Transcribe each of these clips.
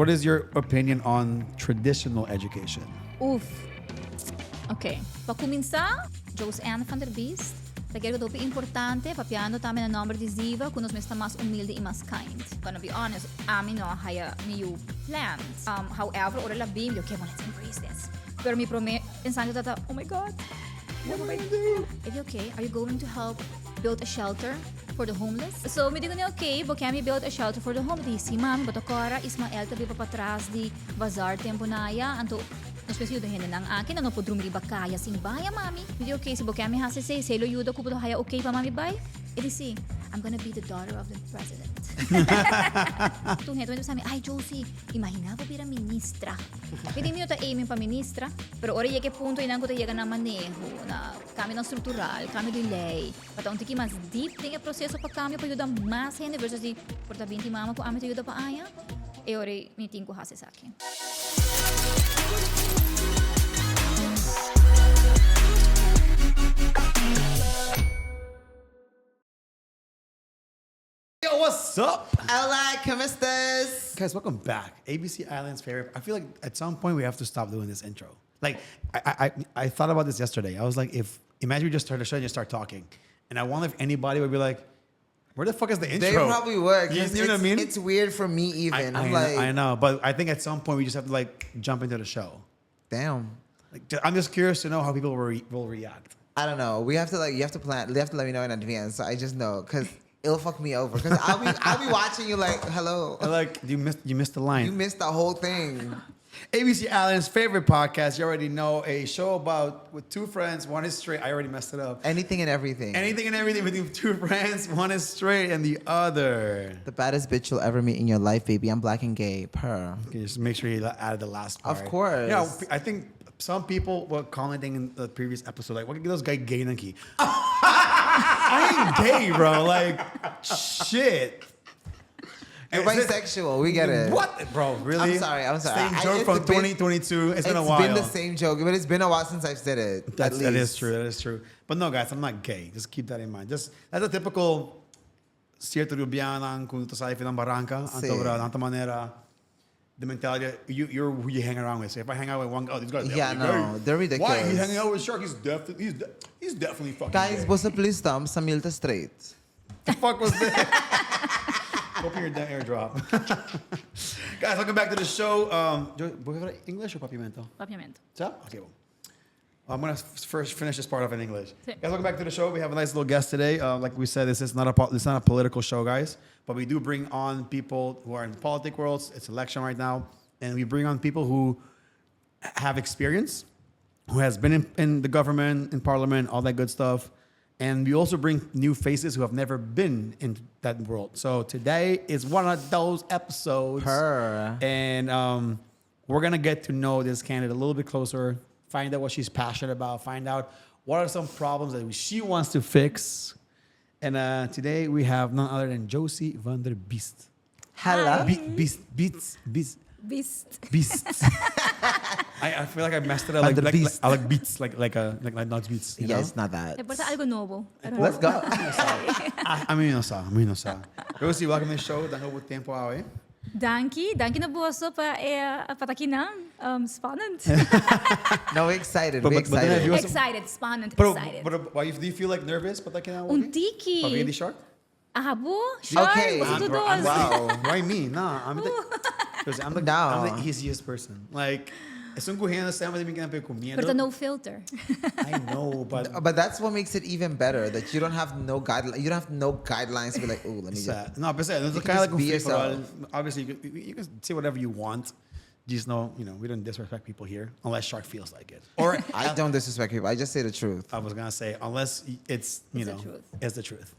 What is your opinion on traditional education? Uf. Ok. Pa kuminsá, Jose-Anne van der Biest ta kere ku ta hopi importante, papiando tambe na nòmber di Ziva, ku nos mes ta mas humilde i mas kind. Gonna be honest, ami no a haya mi yu planned. However, ora el a bin, mi di, ok, bon, let's embrace this. Pero mi promé pensando ta ta, oh my God, what am I gonna do? E di, ok, are you going to help build a shelter? For the homeless. So mi di kuné ok, bo ke mi build a shelter for the homeless? Di si mami, bo ta kòrda Ismael ta biba patras di bazaar tempu na aya, anto nos mester yuda hendenan aki, nan no por drumi riba kaya sin baña mami. Mi di ok, si bo ke mi hasi esei, esei lo yuda ku bo ta haya ok pa mami bai? E di si, I'm gonna be the daughter of the president. Tur hende ta bisa mi, ay Josie, imagina bo bira ministra. Mi di mi no ta aiming pa ministra, pero ora yega e punto einan ku ta yega na maneho, na kambionan struktural, kambio di lei, Pa ta un tiki mas deep den e proceso pa cambio pa yuda mas hende versus di por ta binti mama cu ami ta yuda pa aña, e ora ei mi tin cu haci esaki. Yo, what's up? Hola, ¿cómo estás? Guys, welcome back. ABC Island's favorite. I feel like at some point we have to stop doing this intro. Like, I thought about this yesterday. I was like, if imagine we just start a show and you start talking. And I wonder if anybody would be like, where the fuck is the intro? They probably would. You 'cause know what I mean? It's weird for me even. I'm like, I know, but I think at some point we just have to like jump into the show. damn. Like, I'm just curious to know how people will react. I don't know. We have to like, you have to plan. You have to let me know in advance. So I just know because it'll fuck me over. Because I'll be watching you like, hello. Like you missed the line. You missed the whole thing. ABC Island's favorite podcast. You already know, a show about with two friends. One is straight. I already messed it up. Anything and everything. Anything and everything between two friends. One is straight and the other. The baddest bitch you'll ever meet in your life, baby. I'm black and gay. Purr. Okay, just make sure you add the last part. Of course. Yeah, I think some people were commenting in the previous episode, like, what are those guy gay nanki? I ain't gay, bro. Like, shit. You're bisexual. We get it. What, bro? Really? I'm sorry. I'm sorry. Same joke from 2022. It's been a while. It's been the same joke, but it's been a while since I've said it. That is true. That is true. But no, guys, I'm not gay. Just keep that in mind. Just that's a typical cierto Rubiana cu ta sali na baranca. Sí. Anto, na manera, the mentality, you're who you hang around with. So if I hang out with one guy, oh, this guy's Yeah, definitely no, gay. they're Why? He ridiculous. hanging out with Shark. He's definitely fucking Guys, gay. boso please stop. Samil ta straight. The fuck was that? Open your airdrop. Guys, welcome back to the show. Do we have English or Papiamento? Papiamento. So? Okay, well. I'm going to first finish this part off in English. Sí. Guys, welcome back to the show. We have a nice little guest today. Like we said, this is not a it's not a political show, guys. But we do bring on people who are in the politic worlds. It's election right now. And we bring on people who have experience, who has been in the government, in parliament, all that good stuff. And we also bring new faces who have never been in that world. So today is one of those episodes. Purr. And we're going to get to know this candidate a little bit closer, find out what she's passionate about, find out what are some problems that she wants to fix. And today we have none other than Josie van der Biest. Hello. Beast, Beast, Beast. Beast. Beast. I feel like I messed it up. Van der Beast. I like beats, like not beats. You Yeah, know? it's not that. E por ta algo nobo. I don't Let's know. go. I mean, no sa, I mean, no sa. Josie, welcome to the show. Dank u tempo awe. Danki, danki na boso pa ta akinan. Spannend. No, we're excited. But We're then if excited. you Excited, spannend, Pero, excited. but why do you feel like nervous? Pa ta akinan? Un tiki. Pa baby shark? Abo, shark, Okay. boso I'm tur bro, I'm dos. Wow. Why me? Nah, No. I'm the easiest person. Like, esun cu hende semper mi kier cu miedo. Pero no filter. I know, but But that's what makes it even better, that you don't have no guidelines. You don't have no guidelines to be like, oh, let me just. No, but it's You can kind of just like a be free for all. yourself. Obviously, you can say whatever you want. Just know, we don't disrespect people here unless Shark feels like it. Or I don't disrespect people. I just say the truth. I was going to say, unless it's, you It's the know, truth. it's the truth.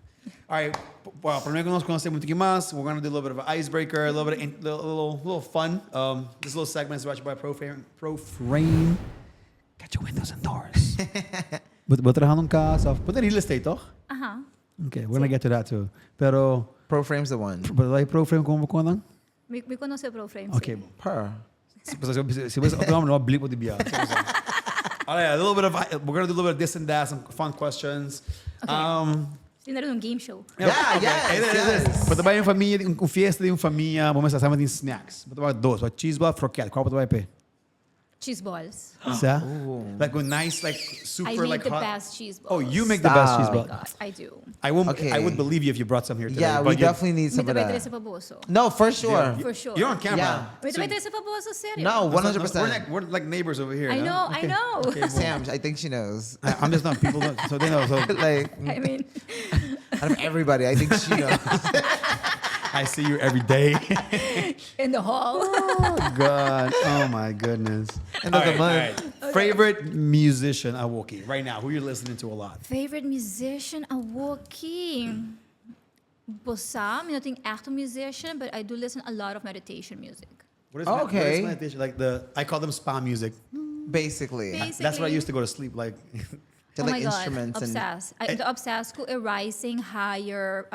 All right. Well, primero que nos conocemos un poquito más, we're going to do a little bit of an icebreaker, a little bit of in, little, little, little fun. This little segment is brought to you by ProFrame. ProFrame. Get your windows and doors. But we're trabajando en casa. Put the real estate, toch? Ajá. Okay, we're going to get to that too. Pero, ProFrame's the one. pero hay ProFrame como cuando? Mi conoce ProFrame, Okay. sí. Purr. Si, pues, si, si, si, otro nombre, no, blip de bia. All right, a little bit of, we're going to do a little bit of this and that, some fun questions. Okay. Tin un game show. Yeah, yes. Bo ta bai un famia, un fiesta di un famia, bo mester sa tin snacks. Bo ta bai dos, cheese ball, kroket. Cual bo ta bai pe? Cheese balls. Sa? Like a nice, like super I make like the hot. best cheese balls. Oh, you make the best cheese Stop. ball. God, I do. I won't. Okay. I would believe you if you brought some here today. Yeah, we but you- definitely need Mi some of ta bai that. trese pa boso. No, for sure. For sure. You're on camera. Yeah. Mi ta bai trese pa boso, serio. No, That's not- 100%. We're like neighbors over here. I no? know, I Okay. know. Okay, well, Sam, I think she knows. I'm just not. People don't, so they know. So Like, I mean, out of everybody, I think she knows. I see you every day. In the hall. Oh God! Oh my goodness! End of the All month. right. Favorite musician awoki right now? Who you're listening to a lot? Favorite musician awoki. Bo sa, mi no tin echt un musician, but I do listen a lot of meditation music. What is what is meditation? Like the I call them spa music. Basically. Basically. That's what I used to go to sleep like. They're Oh like my God, instruments and obsessed. I'm obsessed with a Rising Higher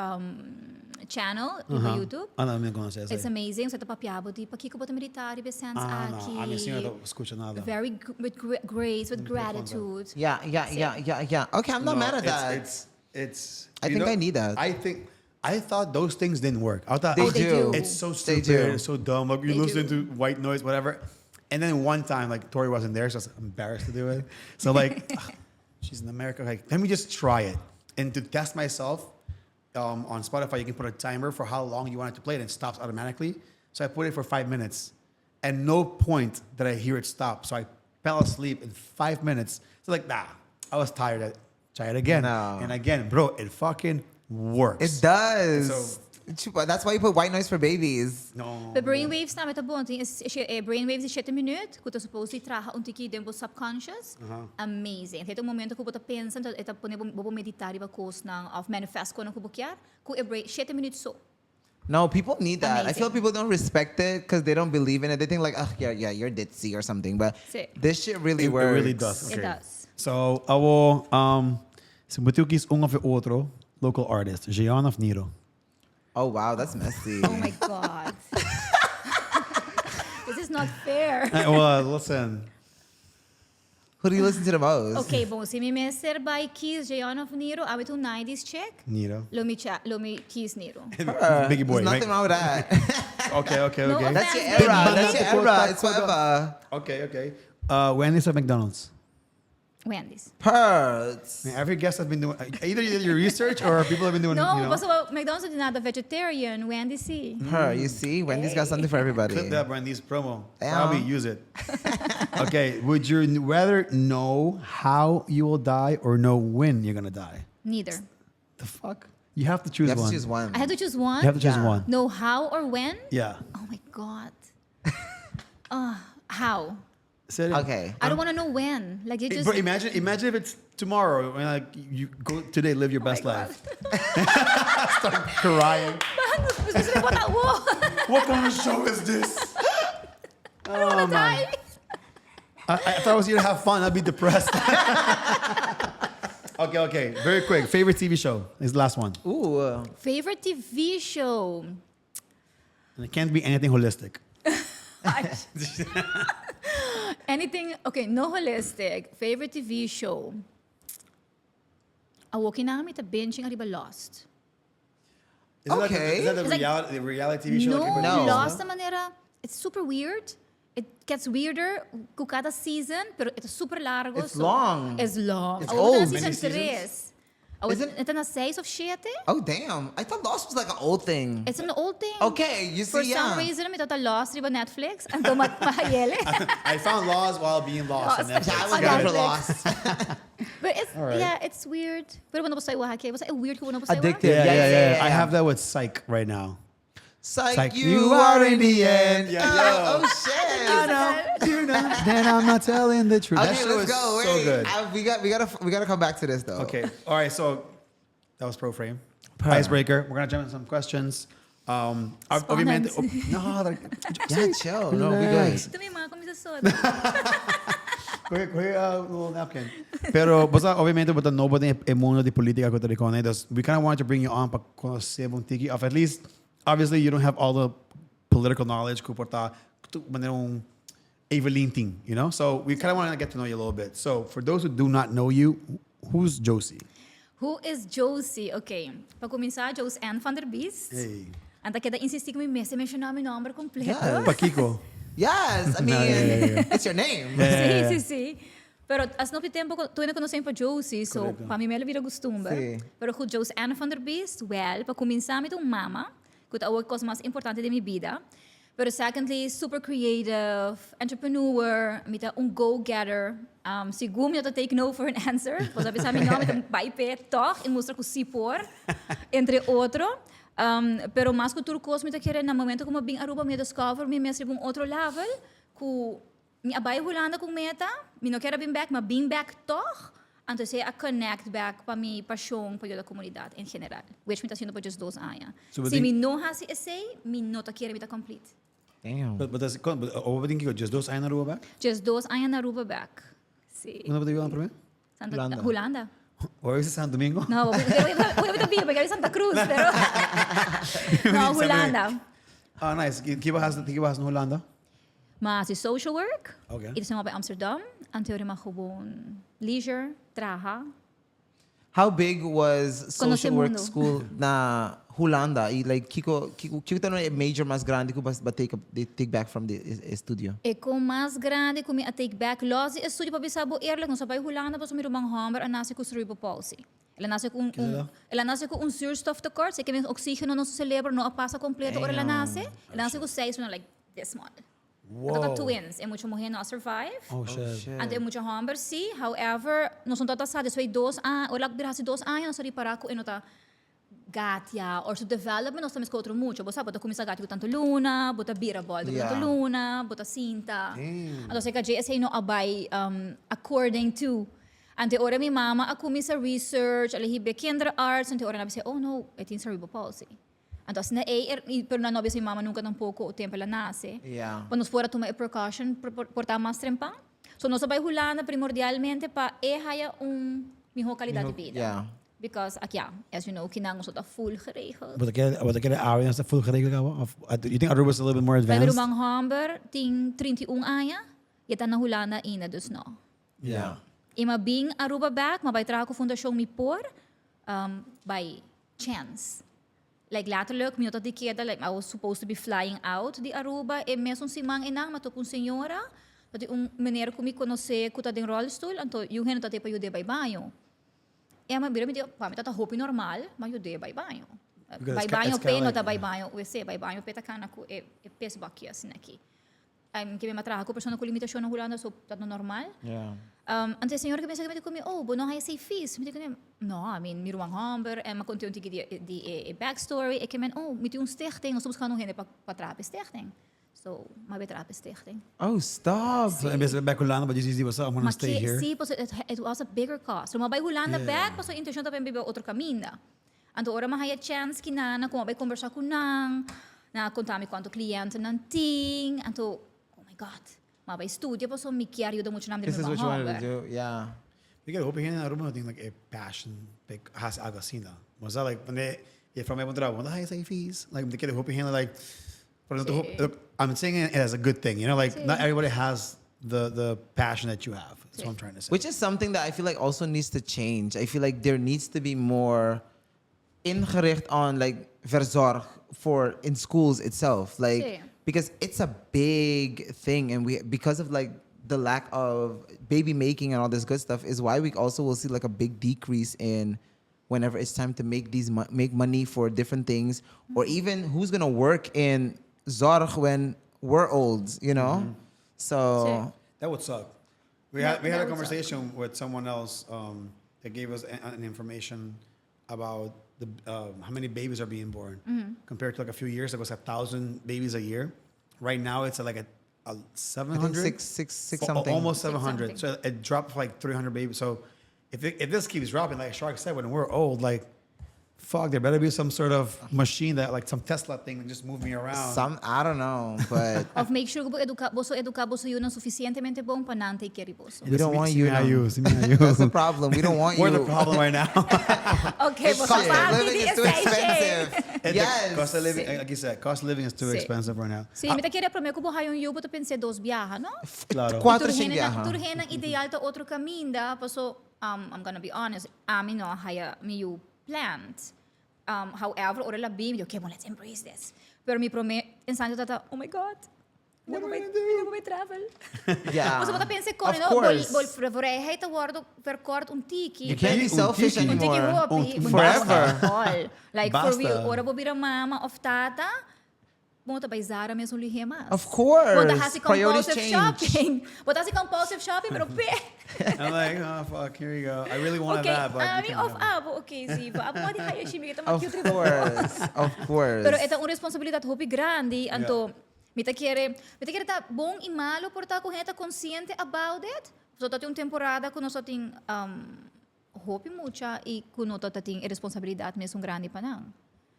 channel riba YouTube. Ah, no, mi no konosé. It's amazing. So, ta papia bo di pakiko bo ta meditá riba sense Ah, aki. no, ami no ta skucha nada. Very with grace, with gratitude. Yeah. Okay, I'm not No, mad at it's, that. It's I you think I need that. I think I thought those things didn't work. I thought They Oh, they do. do. It's so They stupid. do. It's so dumb. Like you They listen do. to white noise, whatever. And then one time, like Tori wasn't there, so I was embarrassed to do it. So like, ugh, she's in America. Like, let me just try it. And to test myself, on Spotify, you can put a timer for how long you want it to play, and it stops automatically. So I put it for 5 minutes, and no point did I hear it stop. So I fell asleep in 5 minutes. So like, nah, I was tired. I try it again No. and again, bro. It fucking works. It does. So- Chupa, that's why you put white noise for babies. No. The brainwaves tambe ta bon. Tin brainwaves di 7 minuut, ku ta supposed traha un tiki den bo subconscious. Amazing. Tin un momento ku bo ta pensa, e ta pone bo meditá riba kosnan òf manifest kosnan ku bo ke, ku e brain 7 minuut so. No, people need that. I feel Amazing. people don't respect it because they don't believe in it. They think like, oh, yeah, you're ditzy or something. But Si. this shit really It works. really does. It Okay. does. So, awo, si bo tin ku kies un òf otro local artist, Jeon òf Niro. Oh wow, that's messy. Oh my God. This is not fair. Well, listen. Who do you listen to the most? Ok, bon, si mi mester bai kies Jeon òf Niro, ami ta un 90s chick. Niro. Lo mi kies Niro. Biggie boy. There's nothing right? wrong with that. Okay, No okay. That's your offense, era. baby. That's your era. It's whatever. Okay. Wendy's or McDonald's? Wendy's. Perks. Man, every guest has been doing either you did your research or people have been doing. No, you know. but McDonald's is not a vegetarian. Wendy's si. Her, you see, Wendy's got something for everybody. Clip that Wendy's promo. Yeah. Probably use it. Okay, would you rather know how you will die or know when you're gonna die? Neither. The fuck? You have to choose You have one. to choose one. I have to choose one. You have to choose Yeah. one. Know how or when? Yeah. Oh my God. How? Say it. Okay. I don't want to know when. Like you just. But imagine if it's tomorrow and like you go today, live your Oh my best God. life. Start crying. What kind of show is this? I don't want to die. I thought I was here to have fun. I'd be depressed. Okay. Very quick. Favorite TV show is the last one. Ooh. Favorite TV show? And it can't be anything holistic. Anything, okay, no holistic. Favorite TV show? Awoki na mi ta binging ariba Lost. Is that Okay. Is that the It's like- reality TV show? No, Like everybody No. uses Lost now? na manera, it's super weird. It gets weirder ku kada season, pero it's super largo. It's long. It's long. It's Awor ta na old. season Many seasons? 3. Awor Isn't- ta na 6 òf 7. Oh damn! I thought Lost was like an old thing. It's an old thing. Okay, you see, For some yeah. reason, mi tabata lost riba Netflix. Anto m'a hay'é. I found Lost while being lost on Lost. Netflix. Yeah, I was On down for Netflix. Lost. But it's, right. yeah, it's weird. Pero bueno, basta wak. Basta weird kung basta Addictive. Yeah. I Yeah. have that with Psych right now. Psych, Psych, you you out are in the end. Yeah, Oh, yo. oh shit. You know, then I'm not telling the truth. Okay, that show let's is go. so Wait, good. We gotta come back to this though. Okay. All right. So that was pro frame. Icebreaker. We're gonna jump into some questions. Obviamente, Spannend. oh, no, like, Yeah, chill. No, we good. Ito may mga kami sa sod. Coge a little napkin. Pero, basta, obviamente, bo ta nobo den e mundo di politica ku ta dus we kind of wanted to bring you on pa konosé un tiki of at least, obviously, you don't have all the political knowledge ku por ta manera un Evelyn thing, you know? So we kind of want to get to know you a little bit. So for those who do not know you, who's Josie? Who is Josie? Ok, pa kuminsá Jose Ann van der Biest. Hey. Anta keda insistí ku mi mester menshoná mi nòmber kompleto. Yes. Pakiko? Yes, I mean, yeah, yeah, yeah. it's your name. Yeah. Sí, sí, sí. Pero as no tempo ku tur hende konosé mi pa Josie, so Korekto. pa mi me lo bira gustumber. Sí. Pero ku Jose Ann van der Biest, wèl, pa kuminsá mi ta un mama, ku ta awor e kos mas importante den mi bida. Pero secondly, super creative, entrepreneur, mi ta un go-getter. Um, segun mi no ta take no for an answer. Bo sa bisa mi no, mi ta bai p'e tòg i mustra ku si por, entre otro. Um, pero mas ku tur kos mi ta kere na momento ku mi a bin Aruba mi a discover mi mes riba un otro level ku Mi a bai Hulanda ku meta, mi no kier a bin bek, ma bin bek tog, anto esei a connect bek pa mi pasion pa yuda comunidad en general, which mi ta haciendo pa just dos aña. So bo Si tin- mi no haci esei, mi no ta kere mi ta complete. Damn. But, but that's, kon, but, o bo tin kiko, just dos aña na Aruba bek? Just dos aña na Aruba bek, si. Unda bo ta biba na prome? Santa, Hulanda. Hulanda. Bo a bisa Santo Domingo? No, bo bo ta biba, bo Santa Cruz, pero no, Hulanda. Ah, nice. Ki bo haci, ki bo haci na Hulanda? Ma hasi social work. Okay. I ta bij Amsterdam. Anto ma gewoon leisure, traha. How big was Conoce social work mundo. school na Hulanda? I like kiko kiko kiko ta e major mas grandi ku bas ba take up they take back from the estudio? E kon mas grandi ku mi a take back los di estudio pa bisa bo eerlijk, nos a bai Hulanda pasobra mi ruman homber a nase ku cerebral palsy. El a nase ku un, un el a nase ku un zuurstoftekort, si ke men oxigeno na su celebro no a pasa completo ora el a nase. El a nase ku seis luna like this small. Wow. Tabata twins, e mucha muher no a survive. Oh shit. Anto e mucha homber si, however, nos no tabata sa despues di dos aña, ora el a bira hasi dos aña nos a ripara ku e no ta gatia or su development nos ta meskos otro mucha. Bo sa, bo ta kuminsá gatia ku tantu luna, bo ta bira bòlta ku tantu luna, bo ta sinta. Anto esei ka dje esei no a bai according to. Anto e ora mi mama a kuminsá research, a lihib'e kinderarts, anto e ora nan a bisa, oh no, e tin cerebral palsy. Anto asina ei er, i pero nan no bisa mi mama nunka tampoco o tempo el a nace. Yeah. Pa nos por a tuma e precaution por, por, por ta mas trempan. So nos a bai Hulanda primordialmente pa e haya un miho calidad di Miho- bida. yeah. Because aki ya, as you know, kinan nos ta full geregeld. Bo ta kere, bo ta kere awe nos ta full geregeld caba? Of, uh, do you think Aruba is a little bit more Mijn advanced? ruman homber tin 31 aña, y e ta na Hulanda ainda, dus no. Yeah. I m'a bin Aruba bek, m'a bai traha ku Fundashon Mi Por, um, by chance. Like letterlijk, mi no ta di keda, like I was supposed to be flying out di Aruba, e mesun siman einan m'a topa un señora, ta di un meneer ku mi konosé ku ta den rolstoel, anto yu hende ta te pa yud'é bai baño. E m'a bira mi di, pa mi ta ta hopi normal, m'a yud'é bai baño. Because Bai it's ki- baño it's p'e kinda no ta like- bai baño wc, bai baño p'e ta kana ku e e pisbakje asina aki. Ke mi a traha ku persona ku limitashon na Hulanda, so dat no normal. Yeah. Anto e señor ke pensa ke mi di ku mi, oh, bo no haya sei fees. Mi di ku mi, no, I mean, mi ruman hòmber, en mi a konta un tiki di di e backstory. E ke men, oh, mi tin un stichting, nos ta buskando un hende pa pa traha pa e stichting. So, mi a bai traha pa e stichting. Oh, stop! So, en bes di bai Hulanda, bo disi, what's up, I'm gonna Ma stay ke, here. si, pasobra it it was a bigger cost. So, mi a bai Hulanda Yeah. bèk, pasobra intenshon ta pa mi biba otro kaminda. Anto ora mi a haya chèns ki nan, ku mi a bai kombersá ku nan, Nan a konta mi kuantu klientenan tin, anto, oh my God, mi a bai studia pasobra mi kier yuda muchanan den This mi is what you wanted to hòmber. do, yeah. Mi kere hopi hende na Aruba no tin like e passion pa hasi algo asina. Bo sa like wanneer je from e puntra bo no haya esaki fees. Like mi kere hopi hende like pero no ta hopi Sí. I'm saying it as a good thing, you know, like Sí. not everybody has the the passion that you have. That's what I'm Sí. trying to say. Which is something that I feel like also needs to change. I feel like there needs to be more ingericht on like verzorg for in schools itself. Like Sí. because it's a big thing and we because of like the lack of baby making and all this good stuff is why we also will see like a big decrease in whenever it's time to make these mo- make money for different things or even who's gonna work in zorg when we're old, you know? So Sí. That would suck. We That- had we had that a would suck. conversation with someone else um, that gave us an, an information about the um, how many babies are being born compared to like a few years ago, it's 1,000 babies a year. Right now, it's like a I think 700, six, six, six something. almost Six 700. something. So it dropped like 300 babies. So if it, if this keeps dropping, like Shark said, when we're old, like fuck, there better be some sort of machine that like some Tesla thing that just move me around. Some I don't know, but Of make sure ku bo eduká boso eduká boso yunan sufisientemente bon pa nan take care di boso. We don't want you See me now. you, see me you. That's the problem. We don't want We're you. the problem right now. Okay, It's boso cost of parti living di is too esei shey. expensive. And the Yes. Cost of living, Sí. like you said, cost of living is too Sí. expensive right now. Sí, mi ta kere promé ku bo haya un yu bo ta pens'é dos biaha, no? Claro. Cuatro Tur shin hendenan biaha. tur hendenan ideal ta otro kaminda, paso. I'm gonna be honest, ami no a haya mi yu planned. However, ora el a bin, mi di, okay, bon, let's embrace this. Pero mi prome instante tabata, oh my God, mi no por mi no por bai travel. Yeah. Pasobra bo ta pensa con, Of no, bo course. bo vrijheid ta wordo verkort un tiki. You can't be Un selfish tiki. Un tiki anymore. hopi. Un- Forever. All. Like, for Basta. real, ora bo bira mama of tata, Bo ta bai Zara mes un lihé mas. Of course. Bo ta hasi Priorities compulsive change. shopping. Bo ta hasi compulsive shopping, pero pe. I'm like, oh, fuck, here you go. I really wanted Okay, that, but you ami can of have it. abo, okay, si. Bo abo di haya shimi, kita Of cute riba. course. Of course. Pero e ta un responsabilidad hopi grandi, anto mi ta kere, mi ta kere ta bon y malo por ta cu hende ta consciente about it. So ta tin un temporada cu nos ta tin um, hopi mucha y cu no ta tin e responsabilidad mesun grandi pa nan.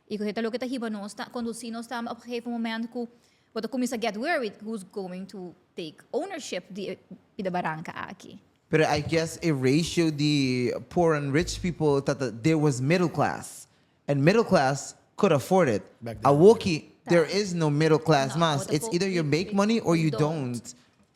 I ku e ta loke ta hiba nos ta kondusí nos tambe op gegeven moment ku bo ta kuminsá get worried who's going to take ownership di e pida baranka aki. Pero I guess e ratio di poor and rich people ta ta there was middle class and middle class could afford it. Back then. Awoki there is no middle class No, mas. awo ta It's either you make money or you don't.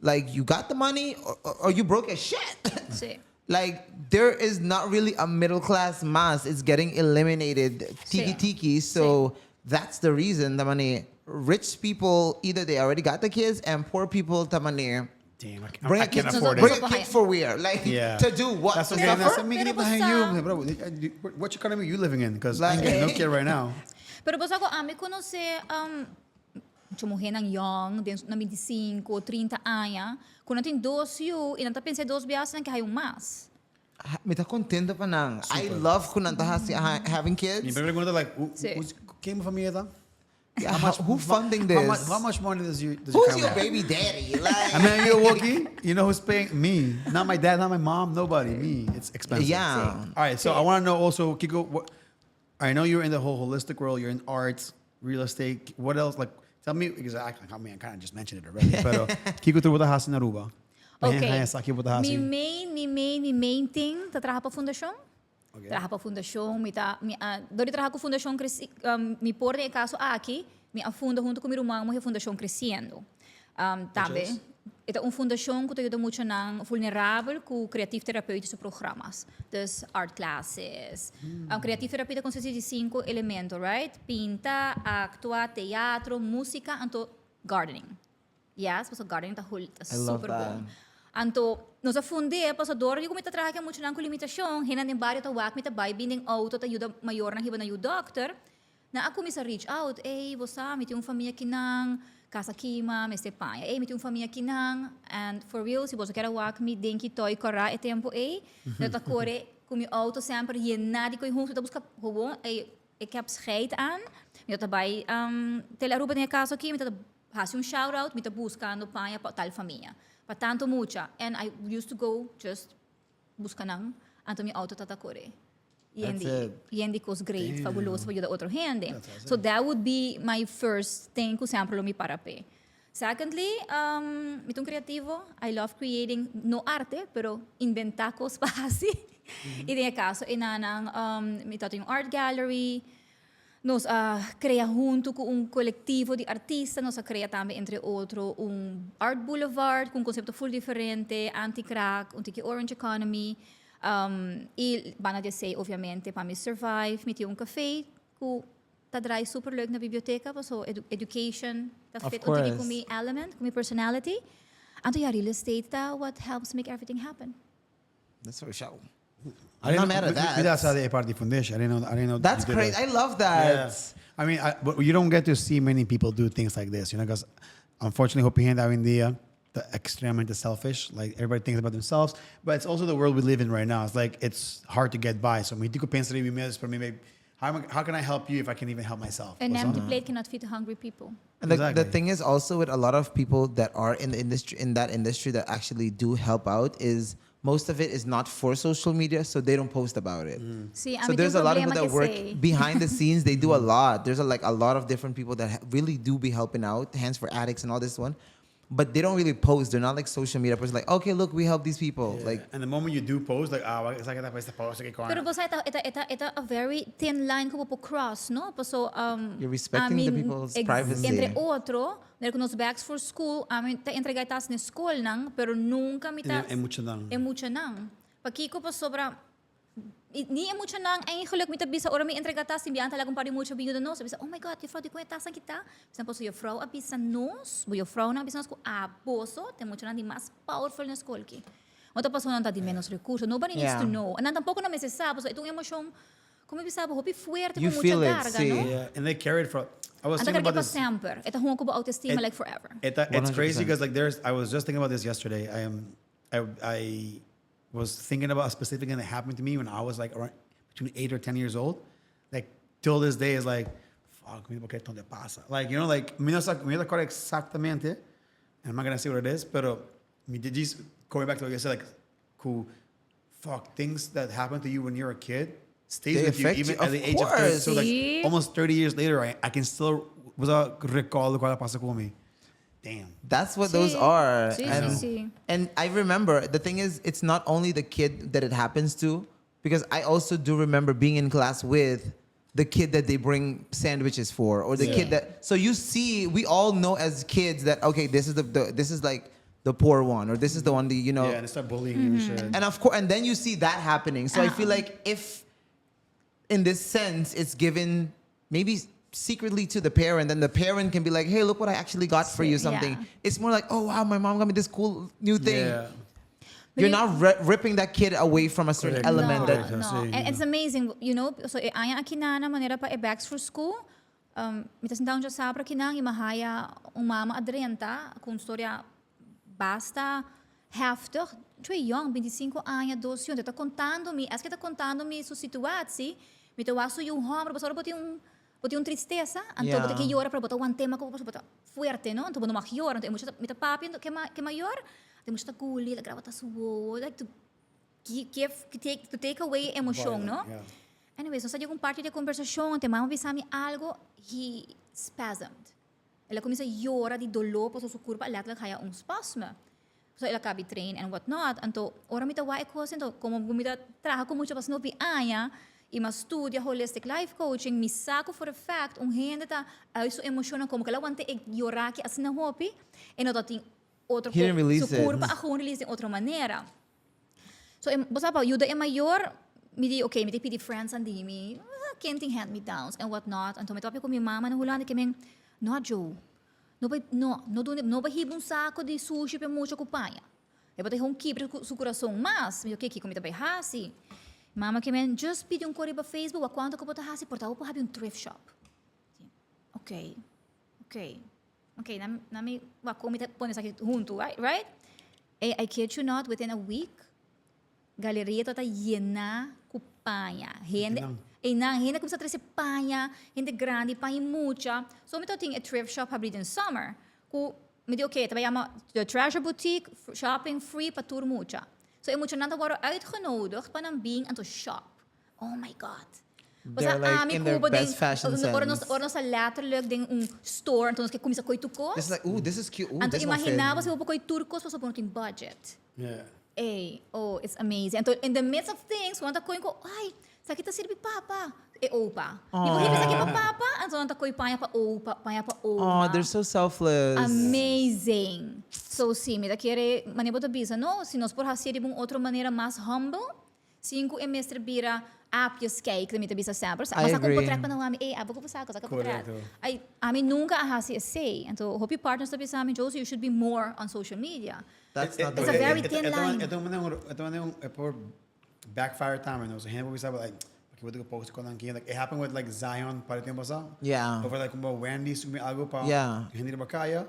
Like you got the money or, or you broke as shit. Sí. Like there is not really a middle class mas. It's getting eliminated tiki Sí. tiki. So that's the reason the money rich people either they already got the kids and poor people tamane Damn, I, bring I a can't kid, afford bring it. a kid for where? Like Yeah. to do what? That's To okay. suffer? That's me Pero getting basta- you. Bro, what economy you living in? Because I ain't getting no kid right now. Pero bo sa ku ami konosé um, Mucha muhénan yòn, den nan bintisinko, trinta aña, ku nan tin dos yu i nan ta pensa e dos biaha nan ke haña un mas. Mi ta contento pa nan. I love ku nan ta hasi having kids. Mi primer pregunta like, who, Sí. who's, ken bo familia ta? Yeah, how, who funding this? How much, how much money does you does your Who's your family have? baby daddy? Like, I mean, you're working. You know who's paying? Me. Not my dad, not my mom, nobody. Me. It's expensive. Yeah. All right. So I want to know also, Kiko, what, I know you're in the whole holistic world. You're in arts, real estate. What else? Like, tell me exactly. I mean, I kind of just mentioned it already. Pero, Kiko, tur bo ta hasi na Aruba? Ok. Esaki bo ta hasi? Mi main, mi main, mi main thing ta traha pa fundashon. Ok. Traha pa fundashon, mi ta, mi a, dor di traha ku fundashon kresi, mi por den e kaso aki, mi a funda huntu ku mi ruman muhe Fundashon Kresiendo. Tambe e ta un fundashon ku ta yuda muchanan vulnerabel ku creatief therapeutische programma's. Dus art classes. Creatief therapie ta konsistí di sinku elemento, right? Pinta, aktua, teatro, músika anto gardening. Yes, pasobra gardening ta hol ta I love super that. bon. Anto nos a fund'é pasobra dor di ku mi ta traha ku e muchanan ku limitashon, hendenan den bario ta wak mi ta bai bin den outo ta yuda mayornan hiba nan yu dòkter. Nan a kuminsá reach out, Ey, bo sa, mi tin un famia kinan, kas a kima, mester paña. Ey, mi tin un famia kinan. And for real, si boso kier a wak mi den ki toy kòrá e tempu ey, mi ta kore ku mi outo semper yená di koe huntu, mi ta buska gewoon, ey, ik heb scheid aan. Mi ta bai Tele Aruba den e kaso aki, mi ta hasi un shout out, mi ta buskando paña pa tal famia, pa tantu mucha. And I used to go just Busca nan, anto mi auto ta ta core. Yen That's di, it. yen di cos great, fabuloso pa yuda otro hende. So that would be my first thing cu semper lo mi para p'e. Secondly, um, mi ta un creativo, I love creating, no arte, pero inventa cos pa haci. Y den e caso enanan, um, mi ta tin un art gallery, Nos a crea hunto cu un colectivo di artista, nos a crea tambe entre otro un art boulevard cu un concepto full diferente, anti-kraak, un tiki orange economy. Y banda di esey obviamente pa mi survive mi tin un cafe cu ta draai super leuk na biblioteca paso education ta fit un tiki cu mi element, cu mi personality. Anto ya real estate ta what helps make everything happen. That's for sure. I I'm didn't not mad at that. Mi ta sa di e parti foundation. I didn't know. I didn't know. That's you did crazy. that. I love that. Yeah. I mean, I, but you don't get to see many people do things like this, you know, because unfortunately, hopi hende hoy en dia ta extremadamente selfish. Like everybody thinks about themselves, but it's also the world we live in right now. It's like it's hard to get by. So mi tin ku pensa riba mi mes, pero mi may, how can I help you if I can't even help myself? An Bo sa? empty plate cannot feed hungry people. And the Exactly. thing is also with a lot of people that are in the industry in that industry that actually do help out is most of it is not for social media, so they don't post about it. Sí, So ami tin there's un a lot of problema people that ke work esei. behind the scenes. They do a lot. There's a, like a lot of different people that really do be helping out, Hands for Addicts and all this one, but they don't really post. They're not like social media person. Like, okay, look, we help these people. Like, And the moment you do post, like, ah, esaki ta post post aki Pero bo sa, e ta, e ta, e ta, e ta a very thin line ku bo por cross, no? Paso, um, You're respecting the ami, people's ex- privacy. Entre otro, Ner ku nos bags for school, ami ta entrega e tas n'e skolnan, pero nunka mi ta. E muchanan. E muchanan. Pakiko pasobra ni e muchanan eigenlijk mi ta bisa ora mi entrega tas tin biaha ta laga un par di mucha bin yuda nos a bisa oh my God juffrouw dikon e tasnan kita? Bisa pasobra juffrouw a bisa nos bo juffrouwnan a bisa nos ku aboso ta e muchanan di mas powerful na skol aki. No ta pasobra nan ta di menos recurso nobody needs to know en nan tampoko no mester sa pasobra e ta un emocion como mi bisa bo hopi fuerte ku mucha carga no. Yeah and they carry it for I was Nan ta thinking carga about pa this semper e ta hunga ku bo autoestima like forever. It's crazy because like there's I was just thinking about this yesterday I am I I was thinking about a specific thing that happened to me when I was like around between 8 or 10 years old. Like till this day is like, fuck, mi porque donde pasa. Like, you know, like, mi no sa, mi no acuerdo exactamente, and I'm not gonna say what it is, pero mi just going back to what you said, like, cool, fuck, things that happen to you when you're a kid stays They with you affect even you, at of the age of 30. So like Sí. almost 30 years later, I can still was a recall loke a pasa cu mi. Damn. That's what those Sí. are. Sí, sí, and, sí. and I remember the thing is, it's not only the kid that it happens to, because I also do remember being in class with the kid that they bring sandwiches for, or the Yeah. kid that. So you see, we all know as kids that okay, this is the this is like the poor one, or this is the one that you know. Yeah, and they start bullying you and shit. And of course, and then you see that happening. So I feel like if, in this sense, it's given maybe secretly to the parent, then the parent can be like, "Hey, look what I actually got for you." Something. Yeah. It's more like, "Oh wow, my mom got me this cool new thing." Yeah. You're not ripping that kid away from a certain Correct. element. No, That no. Sí, And it's amazing, you know, so e aña aki na manera pa e bags for school, mi ta sinta un djasabra akinan i mi haya un mama a drenta ku un storia basta heftig, Chui yong, 25 aña, dos yu, anto e ta kontando mi, es ke ta kontando mi su situatie, mi ta wak su yu hòmber, pasobra bo tin un, bo tin un tristesa, anto bo ta ke yora pero bo ta want'é mas ku bo ta fuerte, no? Anto bo no mag yora, anto e mucha ta, mi ta papia ku e mayor, anto e mucha ta guli, ta graba ta su wowo, like to give, to take away e emocion, no? Anyways, nos a yega un parti di e kombersashon, anto e mama bisa mi algo, he spasmed. El a kuminsá yora di doló pasobra su kurpa letterlijk haya un spasme. So el a kabi train and what not. Anto ora mi ta wak e kos anto komo ku mi ta traha ku mucha pas hopi aña i mi a studia holistic life coaching mi sa ku for a fact un hende ta uit su emoshonnan komo ku el a wanta e yora aki asina hopi e no ta tin otro He didn't release su it. kurpa a gewoon release den otro manera. So e bo sa pa yuda e mayor mi di ok mi ta pidi friends nan di mi ken tin hand me downs and what not anto mi ta papia ku mi mama na Hulanda ke men no Joe no bai no no duna no bai hiba un sako di sushi pa e mucha ku paña e bo ta hon kibra su kurason mas mi di ok kiko mi ta bai hasi mama ke men just pidi un kos riba Facebook wak kuantu ku bo ta hasi por ta bo por habi un thrift shop ok ok Ok, na na mi wak kon mi ta pone esaki huntu, right? Right? Ey, I kid you not, within a week, galeria tabata yená ku paña. Hende, Einan. einan, hende a kuminsá trese paña, hende grandi, paña i mucha. So mi tabatin e thrift shop habrí den summer, ku mi di ok, ta bai yama The Treasure Boutique, shopping free pa tur mucha. So e muchanan ta wòrdu uitgenodigd pa nan bin anto shop. Oh my God. They're like ami in their ku bo den, best fashion ora nos, sense. ora nos ta letterlijk den un store, anto nos ke kuminsa koy tur kos. It's like, ooh, this is cute. Ooh, Anto this one fit. imagina bo si bo por koy tur kos pasobra bo no tin budget. Yeah. Ey, oh, it's amazing. Anto in the midst of things, ku nan ta koy ku, ay, esaki ta sirbi papa, e opa. Mi por hiba esaki pa papa, anto nan ta koy paña pa opa, paña pa oma. Aw, they're so selfless. Amazing. So si, mi ta kere, manera bo ta bisa, no, si nos por haci riba un otro manera mas humble, Sin cu e mester bira apjes kijk, mi ta bisa semper. I Mas a agree. portret pa nan ami, ey, abo cu bo saca, saca portret. Correcto. Ay, ami nunca a haci esey. Anto, hopi partners ta bisa mi, Josie, you should be more on social media. That's not the It's a way. very thin line. E ta un e por backfire tambe, no? So hende por bisa like, okay, bo tin cu post con nan ki. Like, it happened with like Zion par di tempo pasa. Yeah. Over like como Wendy sumi algo pa Yeah. hende riba caya.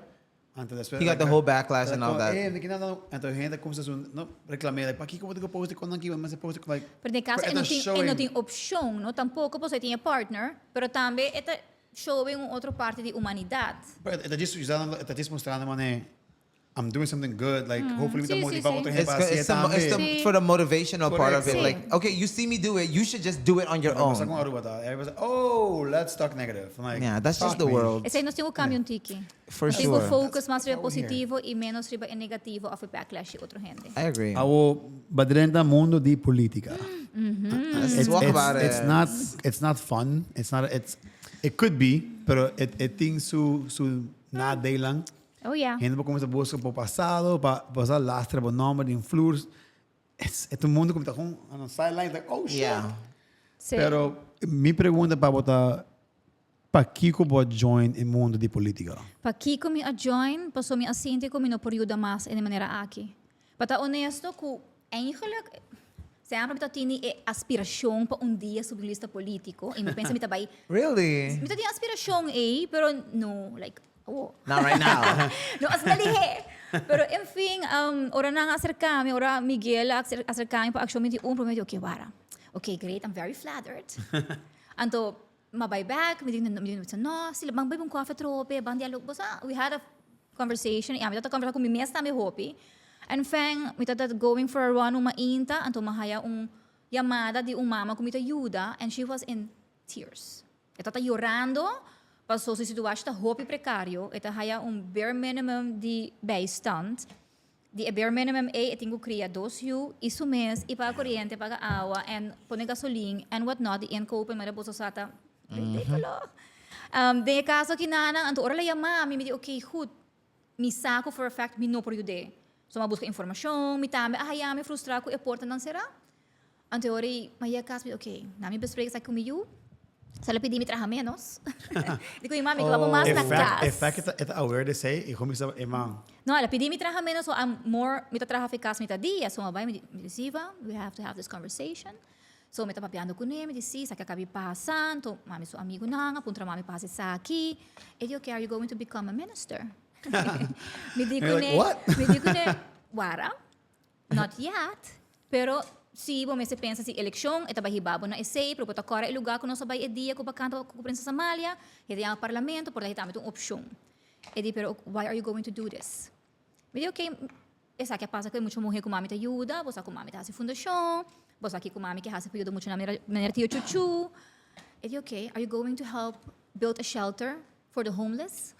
Anto despues He got the whole backlash and all that. Eh, mi kina no, anto hende kumsa su no reclamé like, pakiko bo tin ku post kon aki, mas post like. Pero den caso e no tin e no tin opcion, no tampoco pasobra e tin e partner, pero tambe e ta showing un otro parti di humanidad. Pero e ta djis usando, e ta djis mostrando mane I'm doing something good, like hopefully mi ta Sí, sí, motiva sí. otro hende It's, pa good- haci it's, the, tambe. it's the, Sí. for the motivational part of it. Sí. Like, okay, you see me do it, you should just do it on your Pero own. pasa con Aruba ta, everybody's like, oh, let's talk negative. I'm like, Yeah, that's just fuck the me. world. Esei nos tin ku kambia un tiki. For Nos tin ku sure. focus mas riba That's what we hear. positivo i ménos riba e negativo òf e backlash di otro hende. I agree. Awo badrenta mundo di politica. Let's It's, talk it's, about it. it's not it's not fun. It's not it's it could be, pero it it tin su su nadelan. Oh yeah. Hende por cuminsa busca bo pasado pa pa sa lastra bo nomber den flur. E ta un mundo cu ta gewoon on the sidelines like, oh shit. Si. Pero mi pregunta pa bo ta, pakico bo a join e mundo di politica? Pakico mi a join? Pasobra mi a sinti cu mi no por yuda mas en e manera aki. Pa ta honesto cu eigenlijk semper mi ta tini e aspiracion pa un dia subi un lista politico y mi pensa mi ta bay. Really? Mi ta tin aspiracion ey, pero no like awo. Not right now. No asina lihe. Pero en fin, ora nan a acerca mi, ora Miguel a acerca mi pa Accion 21, prome mi di ok wara. Ok great, I'm very flattered. Anto m'a bay back, mi di mi di no, si ban bebe un koffie atrobe, ban dialoga. Bo sa, we had a conversation y ami tabata conversa cu mi mes tambe hopi. En fin, mi tabata going for a run un mainta, anto m'a haya un yamada di un mama cu mi ta yuda and she was in tears. E tabata yorando paso su situacion ta hopi precario, e ta haya un bare minimum di bijstand. Di e bare minimum ei e tin cu cria dos yu y su mes y paga coriente, paga awa en pone gasolin en what not di inkopen, mara boso sa ta ridiculo. Den e caso aki nanan, anto ora la yama mi, mi di ok goed, mi sa cu for a fact mi no por yud'é. So mi a busca informacion, mi tambe a haya mi frustra cu e portanan cera. Anto e ora ei mi a yega cas mi di ok, na mi besprek esaki cu mi yu, sa lo pidi mi traha menos. Di cu mi mami, mi ta wak mas na cas. E fact e ta aware di esei y como bisa e man. No, el a pidi mi traha menos so I'm more, mi ta traha fi cas mita dia. So mi a bai mi di, Ziva, we have to have this conversation. So mi ta papiando cune, mi di si, esaki a cabi pasa. Anto mami su amigunan a puntra mami pa haci esaki. E di ok, are you going to become a minister? Mi di cune, mi di cune, wara. Not yet, pero si bo mester pensa si eleccion e ta bay hiba bo na esey, pero bo ta cora e lugar cu nos a bay e dia cu bo a canta cu Princesa Amalia, e ta yama parlamento, por ta tambe ta un opcion. E di, pero why are you going to do this? Mi di, ok, esaki a pasa cu e mucha muhe cu mami ta yuda, bo sa cu mami ta haci fundacion, bo sa kico mami ke haci pa yuda mucha na manera Tio Chuchu. E di, ok, are you going to help build a shelter for the homeless?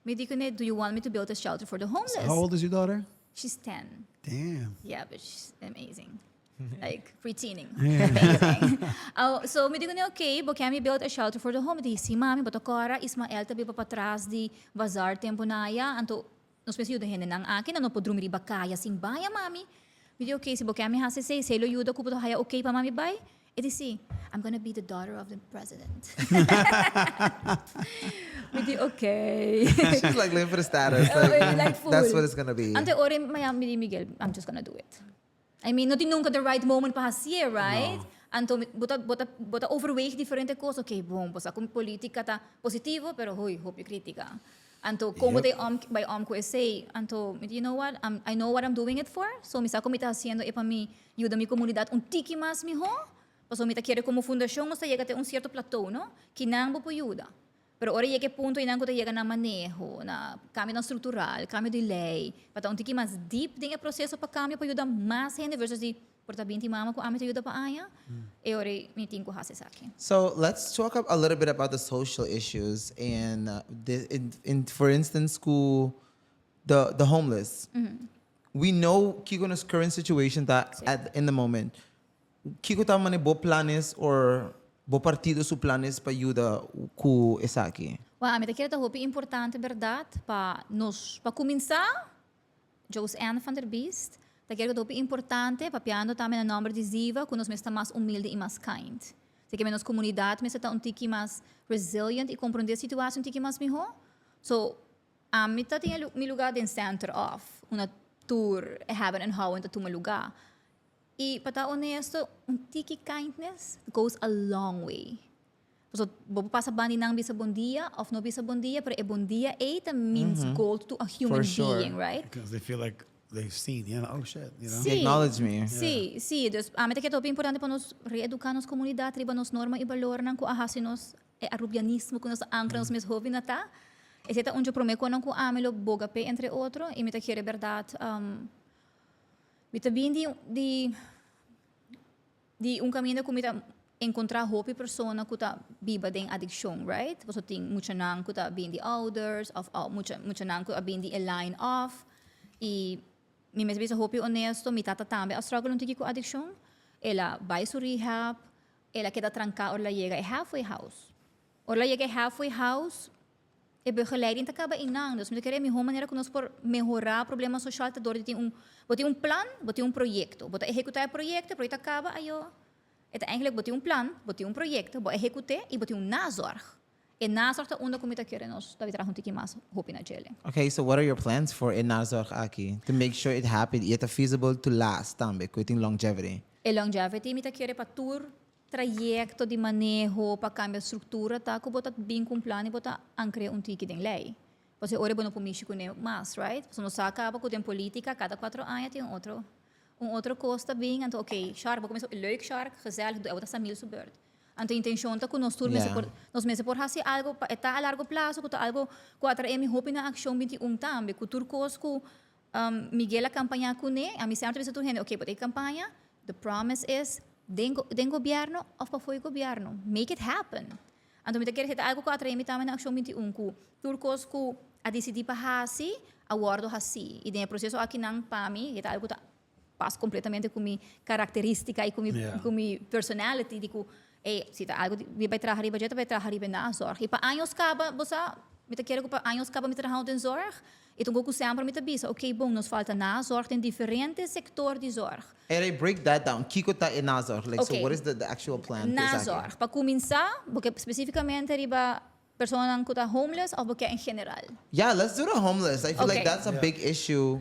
Mi di kuné, do you want me to build a shelter for the homeless? How old is your daughter? She's 10. Damn. Yeah, but she's amazing. Like, pre-teening. Amazing. So, mi di kuné, okay, bo ke mi build a shelter for the homeless? Di, si mami, bo ta kora Ismael ta biba patras di bazaar tempu na aya, anto nos mester yuda hendenan aki, nan no por drumi riba kaya sin baña, mami. Mi di, okay, si bo ke mi hasi esei, esei lo yuda ku bo ta haya okay pa mami bai? E di si, I'm gonna be the daughter of the president. Mi di, okay. She's like living for the status. Like, like full. That's what it's gonna be. Ante ora maya mi di Miguel, I'm just gonna do it. I mean, no tin nunca the right moment pa hacié, right? No. Anto bo ta, bo ta, bo ta overweeg diferente cos. Okay, bon, bo sa cu politica ta positivo, pero huy, hopi critica. Anto kon bo ta om bai om ku esei? Anto mi di, you know what, I'm, I know what I'm doing it for, so mi sa ku mi ta hasiendo e pa mi yuda mi komunidat un tiki mas mihó, pasobra mi ta kere komo fundashon nos ta yega te un sierto plato, no? Kinan bo por yuda. Pero ora yega e punto einan ku ta yega na maneho, na kambionan struktural, kambio di lei, pa ta un tiki mas deep den e proseso pa kambio pa yuda mas hende versus di Por ta binti mama ku ami ta yuda pa aña, e ora ei mi tin ku hasi esaki. So let's talk a little bit about the social issues and the in, in for instance ku the the homeless. We know kiko nos current situation ta at in the moment. Kiko ta mane bo planes or bo partido su planes pa yuda ku esaki? Well, ami ta kere ta hopi importante berdad pa nos pa kuminsá Jose-Ann van der Biest, Ta kere ku ta hopi importante, papiando tambe na nòmber di Ziva, ku nos mester ta mas humilde i mas kind. Esei ke nos komunidat mester ta un tiki mas resilient i komprondé situashon un tiki mas mihó. So, ami ta tin e mi lugá den center of unda tur e hebben en houden ta tuma lugá. I pa ta honesto, un tiki kindness goes a long way. Pasobra bo por pasa banda di nan bisa bon dia of no bisa bon dia, pero e bon dia ei ta means gold to a human For sure. being, right? Because they feel like they've seen, you know, oh shit, you know? Sí. Acknowledge me. Sí, sí. Dus ami ta kere ta hopi importante pa nos reeduká nos komunidat riba nos norma i balornan ku a hasi nos e arubianismo ku nos a ankra nos mes hopi na ta. Esei ta un dje promé konan ku ami lo boga p'e entre otro i mi ta kere bèrdat mi ta bin di di Di un kaminda ku mi ta enkontrá hopi persona ku ta biba den adikshon, right? Pasobra tin muchanan ku ta bin di ouders òf mucha muchanan ku a bin di e line òf. I mi mester bisa hopi honesto, mi tata tambe a struggle un tiki ku adikshon. El a bai su rehab, el a keda tranká ora el a yega e halfway house. Ora el a yega e halfway house. E begeleiding ta kaba einan. Dus mi ta kere e mihó manera ku nos por mehorá problema soshal ta dor di tin un, bo tin un plan, bo tin un proyekto. Bo ta ehekutá e proyekto, e proyekto a kaba, ayo. E ta eigenlijk bo tin un plan, bo tin un proyekto, bo a ehekut'é i bo tin un nazorg. E nazorg ta unda ku mi ta kere nos ta traha un tiki mas hopi na djele. Okay, so what are your plans for e nazorg aki? To make sure it happen i e ta feasible to last tambe, ku e tin longevity. E longevity mi ta kere pa tur trayekto di maneho pa kambia struktura ta ku bo ta bin ku un plan i bo ta ankrea un tiki den lei. Pasobra e ora bo no por mishi kuné mas, right? Pasobra nos sa kaba ku den politika kada kuatro aña tin un otro un otro kos ta bin, anto ok, Shark, bo kuminsá leuk Shark, gezellig, bo ta sa mil su beurt. Anto intenshon ta ku nos tur mester por nos mester por hasi algo pa e ta a largo plaso ku ta algo ku a trae mi hopi na Akshon 21 tambe, ku tur kos ku Miguel a kampañá kuné, ami semper ta bisa tur hende, ok, bo ta e kampaña, the promise is den den gobièrnu òf pafó e gobièrnu, make it happen. Anto mi ta kere si ta algu ku a trae mi tambe na Akshon 21 ku tur kos ku a disidí pa hasi a wòrdu hasí. I den e proseso akinan pa mi e ta algu ku ta pas kompletamente ku mi karakterístika i ku mi ku mi personality di ku ey si ta algu mi bai traha riba dje ta bai traha riba e nazorg. I pa años kaba bo sa mi ta kere ku pa años kaba mi trahando den zorg i ta un ku semper mi ta bisa ok bon nos falta nazorg den diferente sektor di zorg. Ey break that down kiko ta e nazorg like so what is the actual plan pa esaki? Nazorg pa kuminsá bo ke spesifikamente riba personanan ku ta homeless òf bo ke en general? Yeah let's do the homeless I feel like that's a big issue.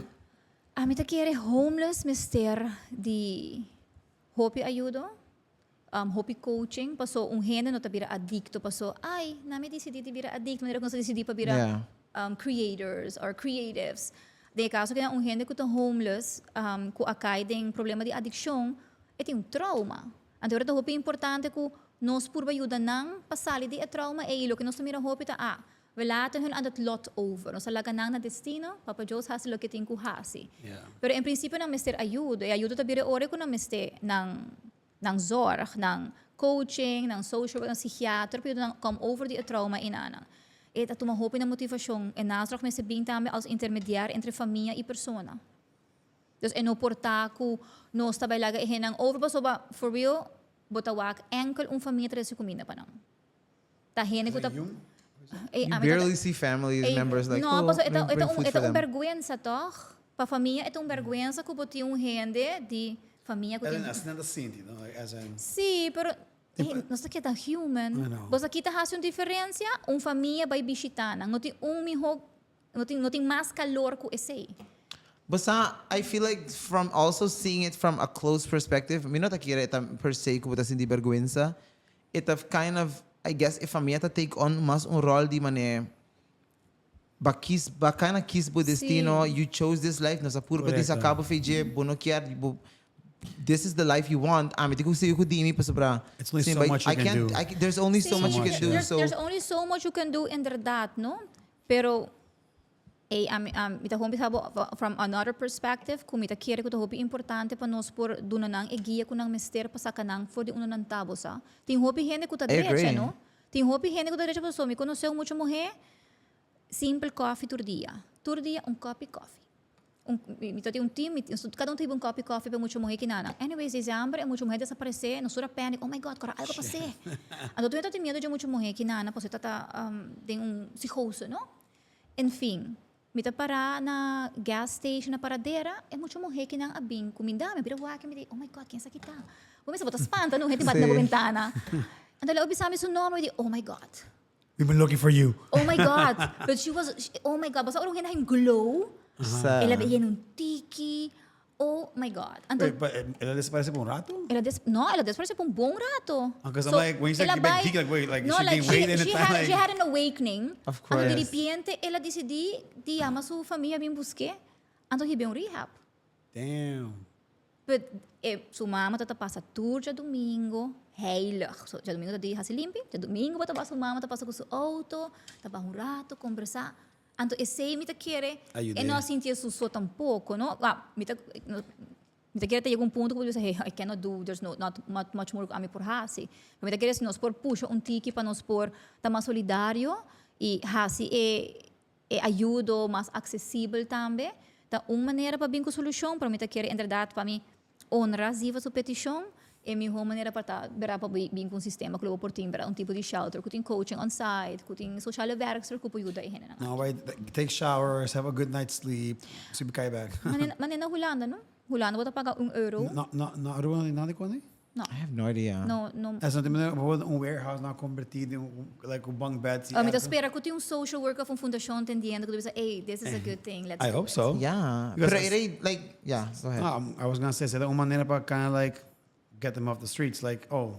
Ami ta kere homeless mester di hopi ayudo, hopi coaching paso un hende no ta bira adicto paso ay nan mi dicidi di bira adicto manera cu nos a dicidi pa bira creators or creatives. Den e caso aki un hende cu ta homeless cu a cay den problema di adiccion e tin un trauma. Anto ora ta hopi importante cu nos purba yuda nan pa sali di e trauma ey y loke nos ta mira hopi ta ah We laten hun aan het lot over. Nos a laga nan na destino, Papa Dios hasi loke tin ku hasi. Pero en prinsipio nan mester ayudo. E ayudo ta bira e ora ku nan mester nan nan zorg, nan coaching, nan social worker, nan psikiater pa yuda nan kom over di e trauma enanan. E ta tuma hopi na motivashon. E nazorg mester bin tambe als intermediario entre famia i persona. Dus e no por ta ku nos ta bai laga e hennan over pasobra for real bo ta wak enkel un famia ta resibi kuminda pa nan. Ta hende ku ta. You barely see family members like, No, pasobra e ta, e ta un, e ta un bèrgwensa tòg? Pa famia e ta un bèrgwensa ku bo tin un hende di famia ku tin. Asina nan ta sinti, no? Like as in. Sí, pero nos ta keda human. Bo sa kita hasi un diferensia? Un famia bai bishitá nan. No tin un mihó, no tin, no tin mas kalor ku esei. Bo sa, I feel like from also seeing it from a close perspective, mi no ta kere e ta per se ku bo ta sinti bèrgwensa, E ta kind of, I guess e famia ta take on mas un rol di mane ba kies, ba kind of kies bo destino, you chose this life, nos a purba di saca bo fe dje, bo no kier, bo, this is the life you want, ami tin cu sigui cu dimi pasobra It's only so much you I can can't, do. I, there's only so much you can do, There's, so. there's only so much you can do inderdaad, no? Pero Ey, ami, ami, mi ta hopi bisa bo from another perspective ku mi ta kere ku ta hopi importante pa nos por duna nan e guia ku nan mester pa saka nan for di unda nan ta, bo sa. Tin hopi hende ku ta I drecha, agree. no? Tin hopi hende ku ta drecha pasobra mi konosé un mucha muhé simpel kòfi tur dia. Tur dia un kòpi kòfi. Un, mi, mi ta tin un team, mi, kada un ta hiba un kòpi kòfi pa e mucha muhé kina nan. Anyways, desèmber e mucha muhé desaparesé, nos tur a panic, oh my God, kòrda algu a pas'é. Anto tur hende ta tin miedu dje mucha muhé kina nan pasobra e ta ta den un psicose, no? En fin, mi ta pará na gas station na Paradera, e mucha muhé kinan a bin kumindá mi, a bira wak i mi di, oh my God, ken esaki ta? Bo mester bo ta spanta no, hende bati na bo bentana. Anto el a bisa mi su nomber, mi di, oh my God. We've been looking for you. Oh my God, but she was, oh my God, bo sa ora un hende haña un glow, el a yena un tiki, Oh my God. Anto, Wait, but el a desaparece pa un rato? El a des, no, el a desaparece pa un bon rato. Because I'm like, when you said el a she bai bai- geek, like, wait, like, no, she like, gained weight in she, the she time, had, like- she had an awakening. Of Anto di course. repente el a decidi di yama su famia bin buske. Anto hiba un rehab. Damn. But eh, su mama ta ta pasa tur djadumingo heilig. So djadumingo ta di hasi limpi, djadumingo bo ta ba su mama ta pasa ku su auto, ta baha un rato, kombersá. Anto esei mi ta kere Ayud'é. e no a sinti e su so tampoco, no? Ah, mi ta, no, mi ta kere ta yega un punto ku bo ta bisa, hey, I cannot do, there's no, not much, much more ku ami por hasi. Pero mi ta kere si nos por pusha un tiki pa nos por ta mas solidario i hasi e, e ayudo mas aksesibel tambe, ta un manera pa bin ku solushon, pero mi ta kere inderdaad pa mi honra Ziva su petishon. E mihó manera pa ta bera pa bin ku un sistema ku lo bo por tin bera un tipo di shelter ku tin coaching on site, ku tin sociale werkster ku por yuda e hendenan aki. No, bai take showers, have a good night sleep, subi kai bek. Manera na Hulanda no? Hulanda bo ta paga un euro. No, no, na Aruba no tin nada di kos ei? No. I have no idea. No, no. Esnan tin manera bijvoorbeeld un warehouse nan a converti den un like un bunk beds y Mi ta spera cu tin un social worker of un fundacion tendiendo cu ta bisa, ey, this is a good thing, let's I do hope it. so. Yeah. Because Pero era like, yeah, go ahead. No, I was gonna say, esey ta un manera pa kind of like get them off the streets. Like, oh,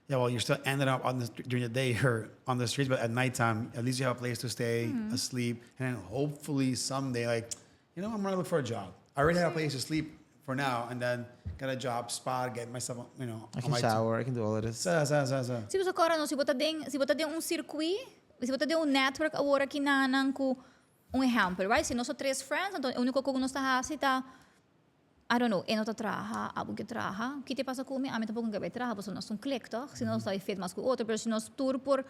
yeah, well, you're still ending up on the during the day or on the streets, but at nighttime, at least you have a place to stay, asleep, and then hopefully someday, like, I'm gonna look for a job. I already have a place to sleep for now, and then get a job spot, get myself I on can my shower, I can do all of this. Sa, sa, sa, sa. Si bo kora no, si bo ta den, si bo ta den un circuit, si bo ta den un network awor aki nanan ku un ehempel, right? Si nos ta tres friends, anto e único ku nos ta hasi ta, I don't know, e no ta traha, abo ke traha. Ki te pasa ku mi? Ami tampoko ke bai traha, pasobra nos ta un klik, toch? Si nos ta fit mas ku otro, pero si nos tur por